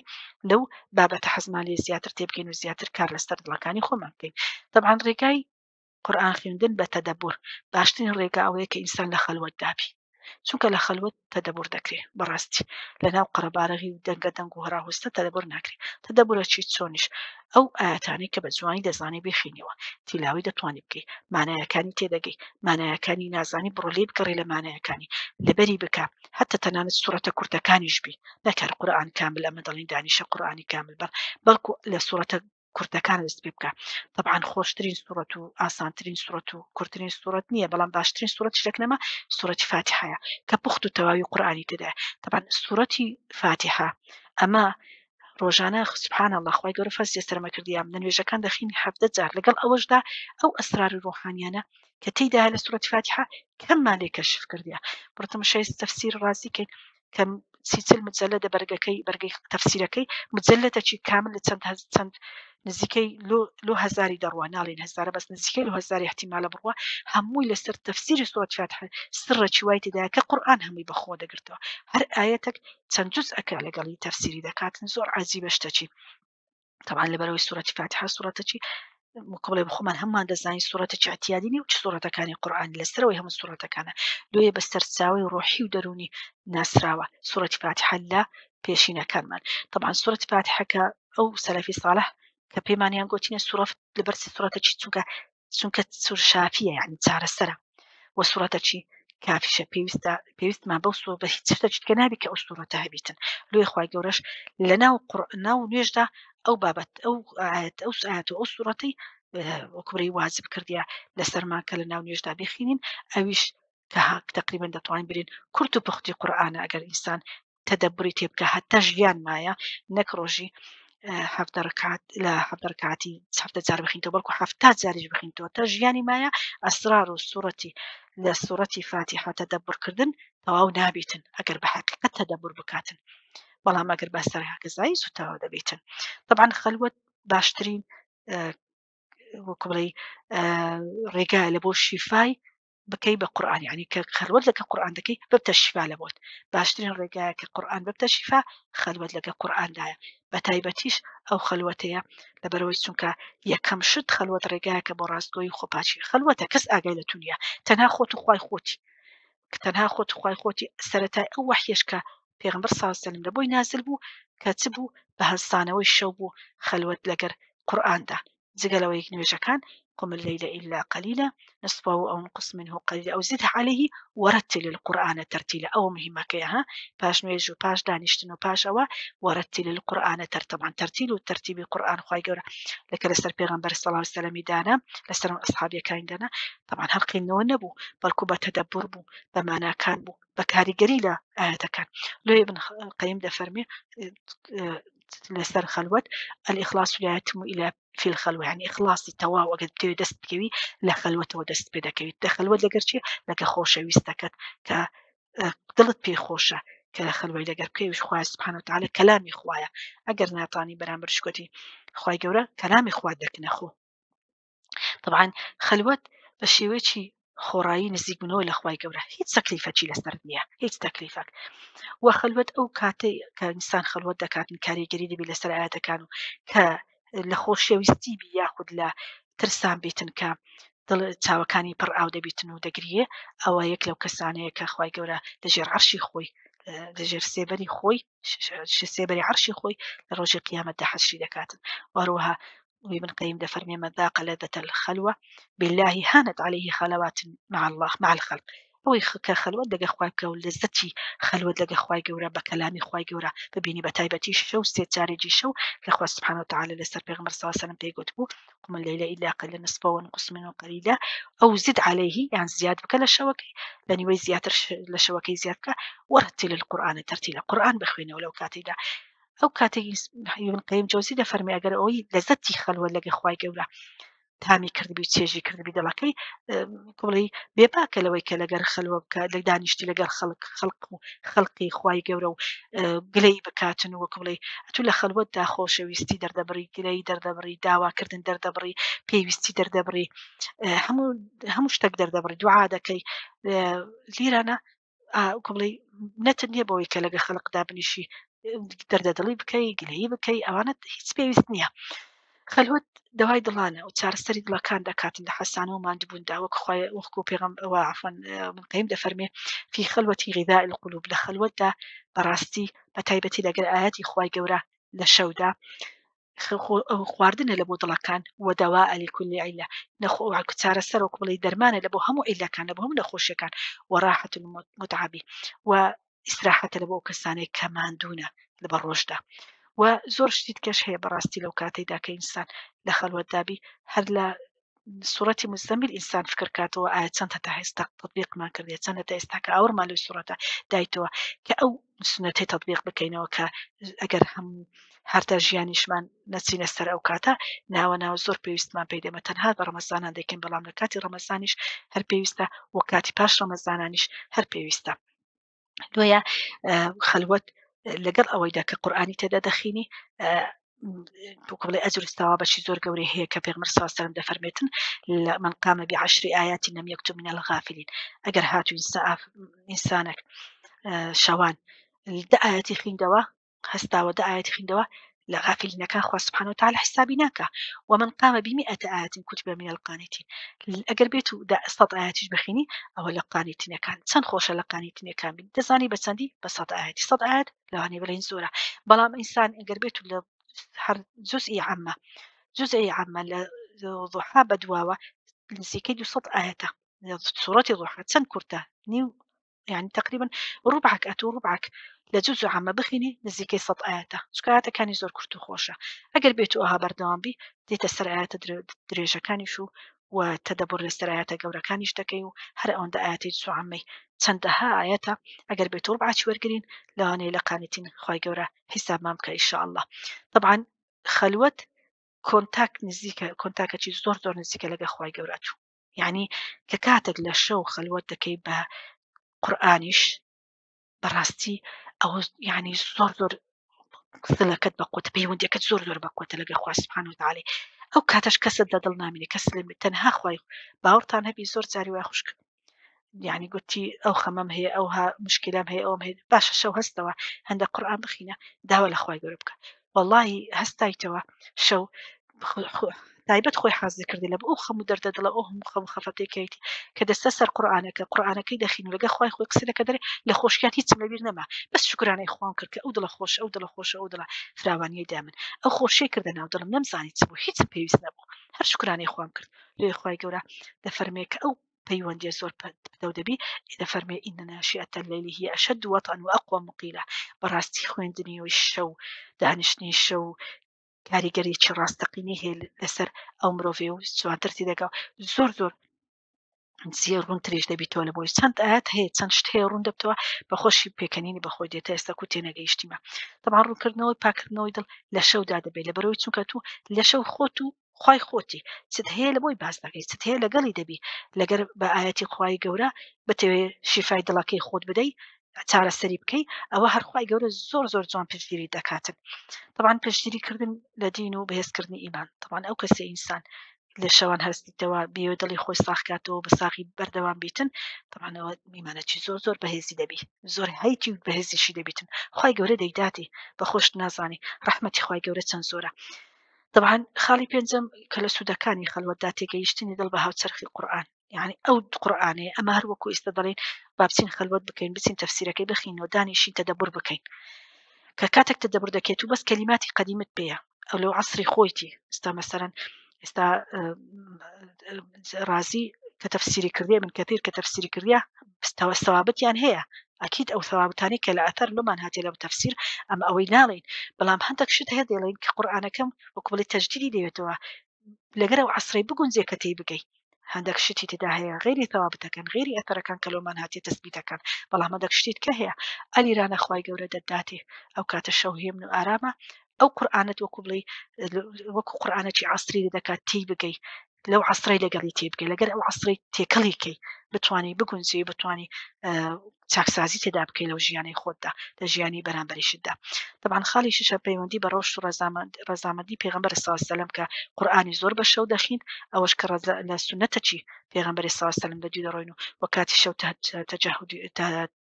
لەو بابەتە حەزمان لێ زیاتر تێبگەین و زیاتر کار لەسەر دڵەکانی خۆمان بکەین طبعا ڕێگای قورئان خوێندن بە تەدەبور باشترین ڕێگا ئەوەیە کە ئینسان لە خەلوەت دابی چونکە لە خەلوەت تەدەبور دەکرێ بەڕاستی لە ناو قەرەبارغی و دەنگە دەنگ و هەراهوستە تەدەبور ناکرێ تەدەبورە چی چۆنیش ئەو ئاەتانەی کە بە جوانی دەزانی بخینەوە تیلاوی دەتوانی بکەی مانایەکانی تێدەگەی مانایەکانی نازانی بڕۆ لێ بگەڕێ لە مانایەکانی لەبەری بکە حتى تەنانەت سوڕەتە کورتەکانیش بی نەک هەر قورئان کامل ئەمە دەڵین دانیشە قورئانی کامل بەڵ بەڵکو لە سوڕەتە کورتەکان دەست پێ بکە طبعا خۆشترین سوڕەت و ئاسانترین سوڕەت و کورترین سوڕەت نییە بەڵام باشترین سوڕەت شتێک نەما سوڕەتی فاتیحەیە کە پوخت و تەواوی قورئانی تێدایە طبعا سوڕەتی فاتیحە ئەمە ڕۆژانە سبحان الله خوای گەورە فەرزی لەسەرمە کردیام لە نوێژەکان دەخین 17 جار لەگەڵ ئەوەشدا ئەو ئەسراری ڕۆحانیانە کە تێیدا لە سوڕەتی فاتیحە کەممان لێ کەشف کردیە بڕۆ تەماشای تەفسیر ڕازی کەین کە 30 مجلدە بەرگەکەی بەرگەی تەفسیرەکەی مجلدەکی کامل لە چەند هەز چەند نزیکەی لۆ لۆ هەزاری دەڕوا ناڵێن هەزارە بەس نزیکەی لۆ هەزاری احتیمالە بڕوا هەمووی لەسەر تەفسیری سوڕەت فاتحە سڕێکی وای تێدایە کە قورئان هەمووی بەخۆ دەگرتەوە هەر ئایەتێک چەند جوزئەکە لەگەڵی تەفسیری دەکاتن زۆر عەجیبە شتەکی طبعا لەبەرەوەی سوڕەتی فاتحە سوڕەتەکی وەکو بڵێ خۆمان هەمومان دەزانین سوڕەتێکی اعتیادی نیە و چ سوڕەتەکانی قورئان لەسەرەوەی هەموو سوڕەتەکانە لۆیە بە سەرچاوەی ڕۆحی و دەروونی ناسراوە سوڕەتی فاتحە لە پێشینەکانمان طبعا سوڕەتی فاتحە کە ئەو سەلەفی ساڵح کە پێمانیان گوتینە سوڕەت لەبەر سوڕەتەکی چونکە چونکە سور شافیە یعنی چارەسەرە وە سوڕەتەکی کافیشە پێویستە پێویستمان بەو سوڕ بە هیچ شتێکی دیکە نابی کە ئەو سوڕەتە هەبیتن لۆیە خوای گەورەش لە ناو قڕ ناو نوێژدا ئەو بابەت ئەو ئاەت ئەو ئاەت و ئەو سوڕەتەی وەکوڕی واجب کردیە لەسەرمان کە لە ناو نوێژدا بخینین ئەویش کە تقریبا دەتوانین برین کورت و پوختی قورئانە ئەگەر ئینسان تەدەبوری تێ بکە هەتا ژیان مایە نەک ڕۆژی حەفتە ڕکات لە حەفتە ڕکاتی حەفتە جار بخینتەوە بەڵکو حەفتا جاریش بخینتەوە تا ژیانی مایە ئەسرار و سوڕەتی لە سوڕەتی فاتیحە تەدەبورکردن تەواو نابیتن ئەگەر بە حەقیقەت تەدەبور بکاتن بەڵام ئەگەر بە سەرهاکەزایی زوو تەواو دەبیتن طبعا خەلوەت باشترین وەکو بڵێی ڕێگایە لە بۆ شیفای بکەی بە قورئان یعنی کە خەلوەت لەگە قورئان دەکەی ببتە شیفا لە بۆت باشترین ڕێگایە کە قورئان ببتە شیفا خەلوەت لەگە قورئاندایە بە تایبەتیش ئەو خەلوەتەیە لەبەرەوەی چونکە یەکەم شت خەلوەت ڕێگایەکە بۆ ڕاستگۆی خۆپاچی خەلوەتە کەس ئاگای لە تو نییە تەنها خۆت و خوای خۆتی کە تەنها خۆت و خوای خۆتی سەرەتای ئەو وەحیەش کە پێغەمبەر صلی الله علیه و سلم لە بۆی نازل بوو کە چ بوو بە هەستانەوەی شەو بوو خەلوەت لەگەر قورئاندا جگە لەوەی نوێژەکان قم الليل إلا قليلا نصفه أو انقص منه قليلا أو زده عليه ورتل القرآن ترتيلا ئەوە مهمەکەیە ها پاش نوێژ و پاش دانیشتن و پاش ئەوە ورتل القرآن ترتبان ترتیل و ترتیبی قورآن خوای گەورە لەکە لەسەر پێغەمبەر صلی الله علیه وسلم دانا لەسەر ئەصحابیەکانی دانا طبعا هەر قینەوە نەبوو بەڵکو بە تەدەبور بوو بە ماناکان بوو بە کاریگەری لە ئاەتەکان لۆ ابن قەیم دەفەرمێ لەسەر خەلوەت الإخلاص لا يتم إلا في الخلوة يعني ئیخلاصی تەواو ئەگەر بتەوێت دەست بکەوی لە خەلوەتەوە دەست پێ دەکەویت لە خەلوەت لەگەر چی لەگە خۆشەویستەکەت کە دڵت پێ خۆشە کە لە خەلوەی لەگەر بکەویش خوای سبحانه وتعالى کەلامی خوایە ئەگەر ناتانی بەرامبەر شکۆتی خوای گەورە کەلامی خوا دەکنە خۆ طبعا خەلوەت بە شێوەیەکی خۆڕایی نزیکبوونەوە لە خوای گەورە هیچ تەکلیفەکی لەسەر نییە هیچ تەکلیفەک وە خەلوەت ئەو کاتەی کە ئینسان خەلوەت دەکاتن کاریگەری دەبی لەسەر ئاەتەکان و کە لە خۆشەویستی بی یاخود لە ترسان بیتن کە دڵ چاوەکانی پڕ ئاو دەبیتن و دەگریێ ئەوە یەک لەو کەسانەیە کە خوای گەورە لەژێر عەرشی خۆی لەژێر سێبەری خۆی سێبەری عەرشی خۆی لە ڕۆژی قیامەتدا حەشری دەکاتن وهروەها وابن قيم دەفەرمێ من ذاق لذة الخلوة بالله هانت عليه خلوات مع الله مع الخلق ئەوەی کە خەلوەت لەگە خوای بکە و لەزەتی خەلوەت لەگە خوای گەورە بە کەلامی خوای گەورە ببینی بە تایبەتی شەو سێ جارێکی شەو کە خوا سبحانه وتعالى لەسەر پێغەمبەر صلی الله علیه وسلم پێی گوتبوو قم الليل إلا قليلا نصفه وانقص منه قليلا أو زد عليه یان زیاد بکە لە شەوەکەی لە نیوەی زیاتر لە شەوەکەی زیاد بکە ورتل القرآن ترتیلا قورئان بخوێنەوە لەو کاتەیدا ئەو کاتێک ابن قیم جەوزی دەفەرمێ ئەگەر ئەوەی لەزەتی خەلوەت لەگە خوای گەورە تامی کردبی و چێژی کردبی دڵەکەی بڵێ بێباکە لەوەی کە لەگەر خەلوە بکە لە دانیشتی لەگەڵ خەڵک خەڵق و خەڵقی خوای گەورە و گلەی بکاتن وەک بڵێ ئەتوو لە خەلوەتدا خۆشەویستی دەردەبڕی گلەی دەردەبڕی داواکردن دەردەبڕی پێویستی دەردەبڕی هەموو هەموو شتێک دەردەبڕی دوعا دەکەی لیرانە بڵێ نەتت نییە بەوەی کە لەگە خەڵق دابنیشی دەردە دڵی بکەی گلەیی بکەی ئەوانە هیچ پێویست نییە خەلوەت دەوای دڵانە و چارەسەری دڵەکان دەکاتن لە حەسانە و ماندبووندا وەک خوای وەکو پێغەم ئەوە عەفوەن ابن قەیم دەفەرمێ فی خلوەتی غذاء القلوب لە خەلوەتدا بەڕاستی بە تایبەتی لەگەر ئایەتی خوای گەورە لە شەودا خواردنە لە بۆ دڵەکان و دەواء لكل علة نەخۆ چارەسەر وەکو بڵێی دەرمانە لە بۆ هەموو عیلەکان لە بۆ هەموو نەخۆشیەکان و راحة المتعبین و ئیسراحەتە لە بۆ ئەو کەسانەی کە ماندوونە لە بە ڕۆژدا و زۆر شتی دیکەش هەیە بەڕاستی لەو کاتەیدا کە ئینسان لە خەلوەتدا بی هەر لە سوڕەتی مزەمیل ئینسان فکر کاتەوە ئایا چەند هەتا ئێستا تطبیقمان کردێت چەند هەتا ئێستا کە ئاورمان لەو سوڕەتە دایتەوە کە ئەو سونەتەی تطبیق بکەینەوە کە ئەگەر هەموو هەرتا ژیانیشمان نەچینە سەر ئەو کاتە ناوە ناوە زۆر پێویستمان پێی دەمە تەنها بە ڕەمەزانان دەکەین بەڵام لە کاتی ڕەمەزانیش هەر پێویستە و کاتی پاش ڕەمەزانانیش هەر پێویستە لۆیە خەلوەت لەگەڵ ئەوەیدا کە قورئانی تێدا دەخینی بڵێ ئەجر بەشی زۆر گەورەی هەیە کە پێغمبەر صلی الله علیه و دەفەرمێتن لە من قام بعشر آیات لم يكتب من الغافلین ئەگەر هاتوو ئینسانێک شەوان دە ئاەتی خویندەوە هەستاوە دە ئایەتی خویندەوە لە غافلینەکان خوا سبحانه وتعالی حسابی ناکا ومن قام بمئة آیة كتب من القانتین ئەگەر بێت و دە سەد ئایەتیش بخینی ئەوە لە قانتینەکان چەند خۆشە لە قانتینەکان بین دەزانی بە چەندی بە سەد ئایەتی سەد ئایەت لەوانەیە بڵێین زۆرە بەڵام ئینسان ئەگەر بێت و لە هەر جزئی عەمە جزئی عەمە لە ضحا بەدواوە نزیکەی 200 ئایەتە سوڕەتی ضحا چەند کورتە نیو یعنی تقریبا ڕوبعک ئەتوو ڕوبعک لە جوز و عەمە بخینی نزیکەی سەد ئایەتە چونکە ئایەتەکانی زۆر کورت و خۆشە ئەگەر بێت و ئەها بەردەوام بی دێتە سەر ئایەتە درێژەکانیش و و تەدەبور لەسەر ئایەتە گەورەکانیش دەکەی و هەر ئەوەندە ئایەتی جوز و عەمەی چەندەها ئایەتە ئەگەر بێت و ڕوبعاکی وەرگرین لەوانەیە لە قانتین خوای گەورە حیسابمان بکە ان شاء الله طبعا خەلوەت کۆنتاک نزیکە کۆنتاکەکی زۆر زۆر نزیکە لەگە خوای گەورە تو یعنی کە کاتێک لە شەو خەلوەت دەکەی بە قورئانیش بەڕاستی ئەوە یعنی زۆر زۆر سلەکەت بە قوتە پەیوەندیەکەت زۆر زۆر بە قوتە لەگە خوا سبحانه وتعالی ئەو کاتەش کەست لە دڵ نامینێ کەس لە تەنها خوای باوەڕتان هەبی زۆر جاری وای خوشک. یعنی گوتی ئەو خەمەم هەیە ئەوها مشکلەم هەیە ئەوم هەیە باشە شەو هەستەوە هەندە قورئان بخینە داوا لە خوای گەورە بکە واللهی هەستایتەوە شەو تایبەت خۆی حازر کردی لە ئەو خەم و دەردە دڵە ئەو هەموو خەم و خەفەتێکەیەتی کە دەستە سەر قورئانەکە قورئانەکەی دەخین و لەگە خوای خۆی قسە دەکە دەرێ لە خۆشیان هیچم لەبیر نەما بەس شوکرانەی خوام کرد کە ئەو دڵە خۆش ئەو دڵە خۆش ئەو دڵە فراوانیەی دا من ئەو خۆشیەی کردە ناو دڵم نەمزانی چ بوو هیچم پێویست نەبوو هەر شوکرانەی خوام کرد لێ خوای گەورە دەفەرمێ کە ئەو پەیوەندیە زۆر پتەو دەبی دەفەرمێ إن ناشئة الليل هي أشد وطئا وأقوم قيلا بەڕاستی خوێندنی شەو دانیشتنی شەو کاریگەریی ڕاستەقینەی هەیە لەسەر ئەو مرۆڤێ و جوانتر تێدەگا زۆر زۆر زیێ ڕوونتریش دەبیتەوە لە بۆی چەند ئاەت هەیە چەند شت هەیە ڕوون دەبتەوە بەخۆشی پێکەنینی بەخۆی دێتە ئێستا کو تێنەگەیشتیمە تەبعەن ڕوونکردنەوەی پاکردنەوەی دڵ لە شەودا دەبێت لەبەرەوەی چونکە تو لە شەو خۆت و خوای خۆتی چت هەیە لە بۆی باس دەکەی چت هەیە لەگەڵی دەبی لەگەر بە ئاەتی خوای گەورە بتەوێ شیفای دڵەکەی خۆت بدەی چارەسەری بکەی ئەوە هەر خوای گەورە زۆر زۆر جوان پشتگیری دەکاتن طبعا پشتگیری کردن لە دین و بەهێزکردنی ئیمان طبعا ئەو کەسە ئینسان لە شەوان هەستیتەوە بێ دڵی خۆی ساخکاتەوە بە ساغی بەردەوام بیتن طبعا ئەوە ئیمانەکی زۆر زۆر بەهێزی دەبی زۆر هەیتی و بەهێزیشی دەبیتن خوای گەورە دەیداتی بە خۆشت نازانی ڕەحمەتی خوای گەورە چەند زۆرە طبعا خاڵی پێنجەم کە لە سوودەکانی خەلوەتدا تێگەیشتنی دڵ بە هاوچەرخی قورئان یعنی ئەو قورئانەیە ئەمە هەر وەکو ئێستا دەڵێن با بچین خەلوەت بکەین بچین تەفسیرەکەی بخینەوە دانیشین تەدەبور بکەین کە کاتێک تەدەبور دەکەیت و بەس کەلیماتی قەدیمت پێیە ئەو لەو عەسری خۆیتی ئێستا مەسەرەن ئێستا ڕازی کە تەفسیری کردیە من کەثیر کە تەفسیری کردیە ثوابتیان هەیە ئەکید ئەو ثوابتانی کە لە ئەثەر لۆمان هاتیە لە تەفسیر ئەمە ئەوەی ناڵێین بەڵام هەندێک شت هەیە دەڵێن کە قورئانەکەم وەکو بڵێ تەجدیدی دەوێتەوە لەگەر ئەو عەسرەی بگونجێ کە تێی بگەی هەندێک شتی تێدا هەیە غەیری ثوابتەکان غەیری ئەثەرەکان کە لۆمان هاتیە تەسبیتەکان بەڵام هەندێک شتی کە هەیە ئەلیرانە خوای گەورە دەتداتێ ئەو کاتە شەو هێمن و ئارامە ئەو قورئانت وەکو بڵێ وەکو قورئانێکی عەسری لێ دەکات تێی بگەی لەو عەسرەی لەگەڵی تێ بگەی لەگەر ئەو عەسرەی تێکەڵی کەی بتانی بگونجێ بتانی چاکسازی تێدا بکەی لەو ژیانەی خۆتدا لە ژیانی بەرامبەریشتدا طبعا خاڵی شەشە پەیوەندی بە ڕەوشت و ڕەزامەندی پێغەمبەر صلی الله علیه وسلم کە قورئانی زۆر بە شەو دەخیند ئەوەش کە لە سوننەتە چی پێغەمبەری صلی الله علیه وسلم لە دوی دەڕۆین و وە کاتی شەو تەجەهودی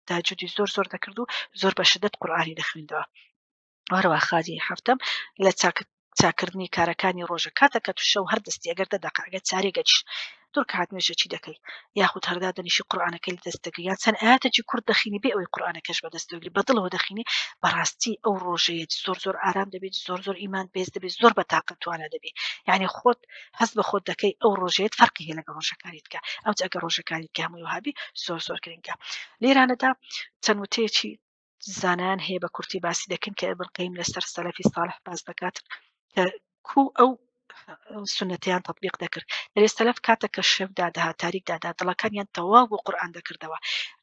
تەهجودی زۆر زۆر دەکرد و زۆر بە شدەت قورئانی دەخوێندەوە. هەروەها خالی حەفتەم لە چاک چاکردنی کارەکانی ڕۆژە کاتە کە تو شەو هەر دەستی ئەگەر دە دەقە ئەگەر چارێگەچ دوو ڕکات نوێژەکی دەکەی یاخود هەردا دەنیشی قورئانەکەی لە دەست دەگری یان چەند ئایەتێکی کورت دەخینی بێ ئەوەی قورئانەکەش بەدەست دەگری بە دڵەوە دەخینی بەڕاستی ئەو ڕۆژەیەت زۆر زۆر ئارام دەبێت زۆر زۆر ئیمان بێز دەبێت زۆر بە تاقەت توانا دەبی یعنی خۆت هەست بە خۆت دەکەی ئەو ڕۆژەیەت فەرقی هەیە لەگەڵ ڕۆژەکانی دیکە ئەو ئەگەر ڕۆژەکانی دیکە هەمووی وهابی زۆر زۆر گرنگە لێرانەدا چەند وتەیەکی زانایان هەیە بە کورتی باسی دەکەن کە ئیبن قەیم لەسەر سەلەفی ساڵح باس دەکات کە کو ئەو سونەتیان تطبیق دەکرد دەرێ سەلەف کاتێک کە شەو دادەهات تاریک دادا دڵەکانیان تەواو بۆ قورئان دەکردەوە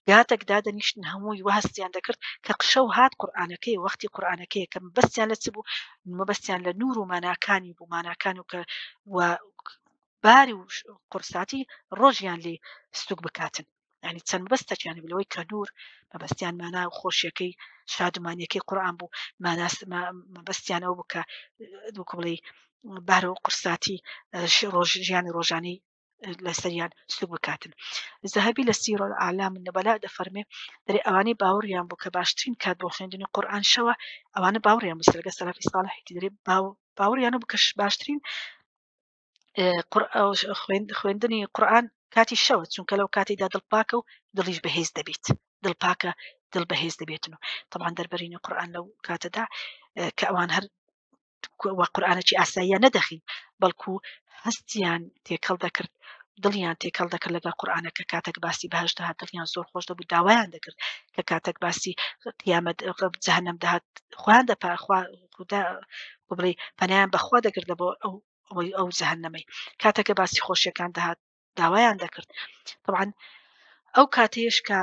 گاتێک دادەنیشتن هەمووی وهستیان دەکرد کە شەو هات قورئانەکەی وەختی قورئانەکەی کە مەبەستیان لە چ بوو مەبەستیان لە نور و ماناکانی بوو ماناکان و کە و باری و قورساتی ڕۆژیان لێ سوک بکاتن یعنی چەند مەبەستەکیان بوو لەوەی کە نور مەبەستیان مانا و خۆشیەکەی شادومانیەکەی قورئان بوو ماناس مەبەستیان ئەو بوو کە وەکو بڵێ بار و قورساتی ڕۆژ ژیانی ڕۆژانەی لەسەریان سوک بکاتن زەهەبی لە سیرە ئەعلام النبلاء دەفەرمێ دەرێ ئەوانەی باوەڕیان بوو کە باشترین کات بۆ خوێندنی قورئان شەوە ئەوانە باوەڕیان بوو لەگەڵ سەلەفی ساڵحی دەرێ باوەڕیان بوو کە باشترین خوێندنی قورئان کاتی شەوە چونکە لەو کاتیدا دڵ پاکە و دڵیش بەهێز دەبێت دڵ پاکە دڵ بەهێز دەبێتن و طبعا دەربەرینی قورئان لەو کاتەدا کە ئەوان هەر وە قورئانێکی ئاساییان نەدەخین بەڵکو هەستیان تێکەڵ دەکرد دڵیان تێکەڵ دەکرد لەگەڵ قورئانەکە کاتێک باسی بەهەشت دەهات دڵیان زۆر خۆش دەبوو داوایان دەکرد کە کاتێک باسی قیامەت جەهەنەم دەهات خۆیان دەپا خوا خودا بڵێ پەنایان بەخوا دەگرت لە بۆ ئەو ئەوەی ئەو جەهەنەمەی کاتێک کە باسی خۆشیەکان دەهات داوایان دەکرد طبعا ئەو کاتێش کە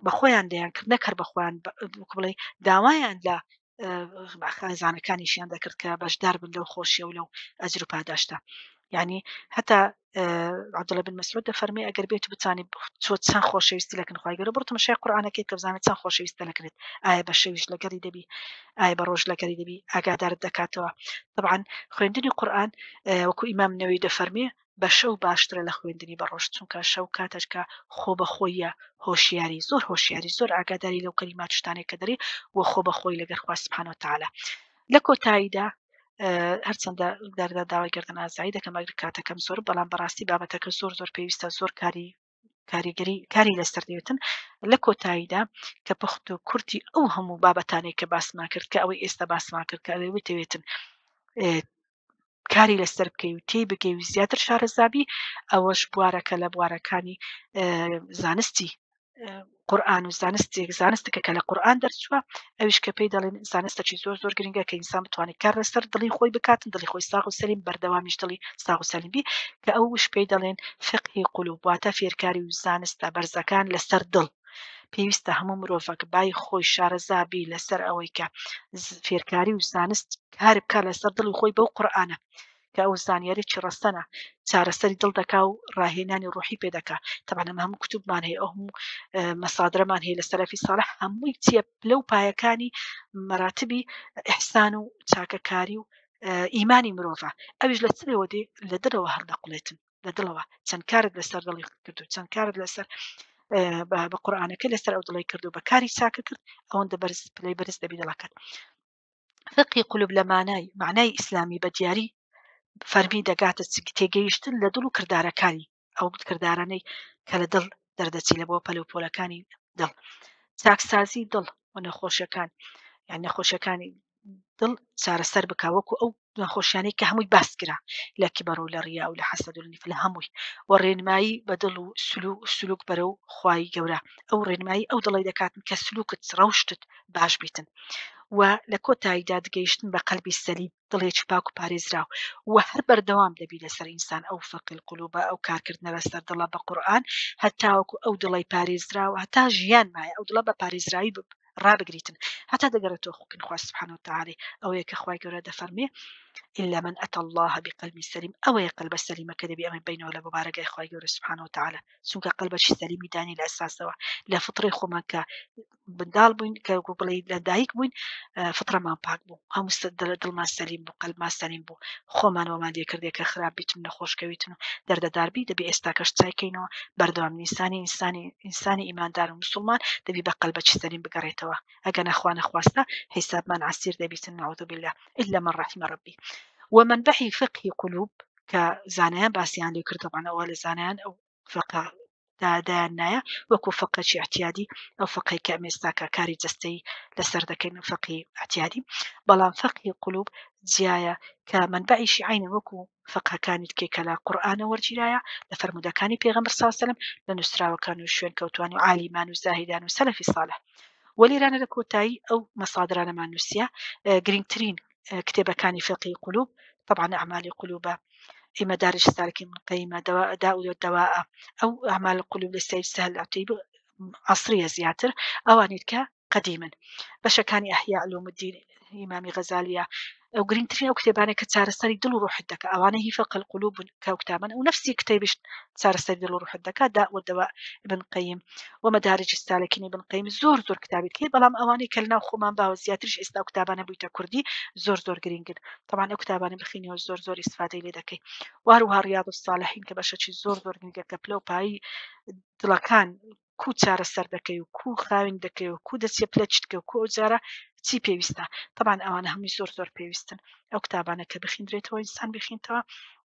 بەخۆیان دەیان کرد نەکەر بەخۆیان بڵێ داوایان لە خێزانەکانیشیان دەکرد کە بەشدار بن لەو خۆشیە و لەو ئەجر و پاداشتە یعنی هەتا عبدالله بن مسعود دەفەرمێ ئەگەر بێت بتانی چۆ چەند خۆشەویستی لەکن خوای گەورە بڕۆ تەماشای قورئانەکەی بکە بزانە چەند خۆشەویستە لەکنت ئایا بە شەویش لەگەڵی دەبی ئایا بە ڕۆژ لەگەڵی دەبی ئاگادارت دەکاتەوە طبعا خوێندنی قورئان وەکو ئیمام نەوەوی دەفەرمێ. بە شەو باشترە لە خوێندنی بە ڕۆژ چونکە شەو کاتەش کە خۆ بە خۆیە هۆشیاری زۆر هۆشیاری زۆر ئاگاداری لەو کەلیمات شتانێک کە دەری و خۆ بە خۆی لەگەر خوا سبحانە وتعالی لە کۆتاییدا هەرچەندە دەردا داوای گردن ئازایی دەکەم ئەگەر کاتەکەم زۆر بەڵام بەڕاستی بابەتەکە زۆر زۆر پێویستە زۆر کاری کاریگەری کاری لەسەر دەوێتن لە کۆتاییدا کە پوخت و کورتی ئەو هەموو بابەتانەی کە باسمان کرد کە ئەوەی ئێستا باسمان کرد کە ئەوەی بتەوێتن کاری لەسەر بکەی و تێی بگەی و زیاتر شارەزابی ئەوەش بوارەکە لە بوارەکانی زانستی قورآن و زانستێک زانستێکە کە لە قورآن دەرچووە ئەویش کە پێی دەڵێن زانستێکی زۆر زۆر گرنگە کە ئینسان بتوانێت کار لەسەر دڵی خۆی بکاتن دڵی خۆی ساغ و سەلیم بەردەوامیش دڵی ساغ و سەلیم بی کە ئەوش پێی دەڵێن فقهی قلوب واتە فێرکاری و زانستە بەرزەکان لەسەر دڵ پێویستە هەموو مرۆڤەک بای خۆی شارەزا بی لەسەر ئەوەی کە فێرکاری و زانست کار بکا لەسەر دڵی خۆی بەو قورئانە کە ئەو زانیاریی ڕەسەنە چارەسەری دڵ دەکا و ڕاهێنانی ڕۆحی پێ دەکا تەبعەن ئەمە هەموو کتوبمان هەیە ئەو هەموو مەسادرەمان هەیە لە سەلەفی ساڵح هەمووی چییە پلە و پایەکانی مەراتبی ئیحسان و چاکەکاری و ئیمانی مرۆڤە ئەویش لە چ دێ لە دڵەوە هەڵدەقوڵێتن لە دڵەوە چەند کارت لەسەر دڵی کرد و چەند کارت لەسەر بە قورآانەکە لەسەر ئەو دڵی کرد و بە کاری چاکە کرد ئەوەندە بەرز پلەی بەرز دەبی دڵەکەت فقی قلوب لە مانای معنای ئیسلامی بە دیاری فەرمی دەگاتە تێگەیشتن لە دڵ و کردارەکانی ئەو کردارانەی کە لە دڵ دەردەچی لە بۆ پەل و پۆلەکانی دڵ چاکسازی دڵ و نەخۆشیەکان یان نەخۆشیەکانی دڵ چارەسەر بکە وەکو ئەو نەخۆشیانەی کە هەمووی باس کرا لە کیبەر و لە ڕیا و لە حەسەد و لە نیف لە هەمووی و ڕێنمایی بە دڵ و سلوک بەرەو خوای گەورە ئەو ڕێنمایی ئەو دڵی دەکاتن کە سلوکت ڕەوشتت باش بیتن و لە کۆتاییدا گەیشتن بە قەلبی سەلیم دڵێکی پاک و پارێزراو و هەر بەردەوام دەبی لەسەر ئینسان ئەو فقی القلوبە ئەو کارکردنە لەسەر دڵە بە قورئان هەتاوەکو ئەو دڵی پارێزراوە هەتا ژیان مایە ئەو دڵە بە پارێزراوی ڕابگریتن هەتا دەگەڕێتەوە خوکن خوا سبحانه وتعالی ئەوەیە کە خوای گەورە دەفەرمێ إلا من أتى الله بقلب سليم ئەوەیە قەلبە سەلیمەکە دەبی ئەمە بینەوە لە بارەگای خوای گەورە سبحانه وتعالی چونکە قەلبەکی سەلیمی دانی لە ئەساسەوە لە فطرەی خۆمان کە منداڵ بووین کە بڵێ لە دایک بووین فطرەمان پاک بوو هەموو دڵمان سەلیم بوو قەلبمان سەلیم بوو خۆمان وەمان لێ کردێ کە خراپ بیتن نەخۆشکەویتن و دەردەدار بی دەبی ئێستاکەش چایکەینەوە بەردەوام ئینسانی ئینسانی ئینسانی ئیماندار و مسلمان دەبی بە قەلبەکی سەلیم بگەڕێتەوە ئەگەر نەخوا نەخواستە حیسابمان عەسیر دەبیتن نعوذ بالله إلا من رحم ربي ومنبعی فقهی قلوب کە زانایان باسیان لێ کرد طبعا ئەوە لە زانایان ئەو فقه دایان نایە وەکو فقەی اعتیادی ئەو فقەی کە ئەمێستاکە کاری جەستەیی لەسەر دەکەین فقی اعتیادی بەڵام فقهی قلوب جیایە کە منبعیشی عینە وەکو فقهەکانی تکێ کە لە قورئانە وەرگیرایە لە فەرموودەکانی پێغەمبەر صلی الله علیه و سلم لە نووسراوەکان و شوێنکەوتوان و عالیمان و زاهیدان و سەلەفی صالح وەلێرانە لە کۆتایی ئەو مەسادرانەمان نووسیە گرنگترین کتێبەکانی فقهی قلوب طبعا أعمال قلوبە مدارج السالكين من قيمة دواء داء والدواء أو أعمال القلوب للسيد سهل العتيبي عصرية زیاتر ئەوانی کە قەدیمن بەشەکانی ئەحیا علوم الدین ئیمامی غەزالیە ئەو گرنگترین ئەو کتێبانە کە چارەسەری دڵ و ڕۆحت دەکا ئەوانە هی فقه القلوب بوون کە ئەو کتابن و نفسی کتێبیش چارەسەری دڵ و ڕۆحت دەکا داء والدواء ابن قیم و مدارج السالکین ابن قیم زۆر زۆر کتابی هەیە بەڵام ئەوانەی کە لەناو خۆمان باوە زیاتریش ئێستا ئەو کتابانە بوویتە کوردی زۆر زۆر گرنگن طبعا ئەو کتابانە بخینەوە زۆر زۆر ئیسفادەی لێ دەکەی و هەروەها ڕیاض الصالحین کە بەشەکی زۆر زۆر گرنگە کە پلە و پایی دڵەکان کو چارەسەر دەکەی و کو خاوین دەکەی و کو دەچێ پلە چتکە و کو ئەو جارە چی پێویستە طبعا ئەوانە هەمووی زۆر زۆر پێویستن ئەو کتابانە کە بخیندرێتەوە ئینسان بخینتەوە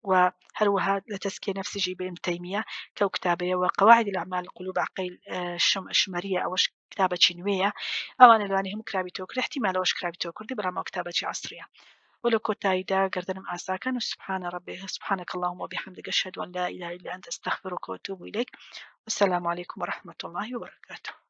و هەروەها لە تەزکیە نەفسیشی بە ابن تەیمیە کە ئەو کتابەیە و قواعد الاعمال القلوب عقیل شمەریە ئەوەش کتابەکی نوێیە ئەوانە لەوانی هەموو کرابیتەوە کرد احتیمال ئەوەش کرابیتەوە کوردی بەڵام ئەو کتابەکی عەسریە ولو کۆتاییدا گەردنم ئاساکەن و سبحان ربي سبحانك اللهم وبحمدك أشهد أن لا إله إلا أنت أستغفرك وأتوب إليك والسلام عليكم ورحمة الله وبركاته.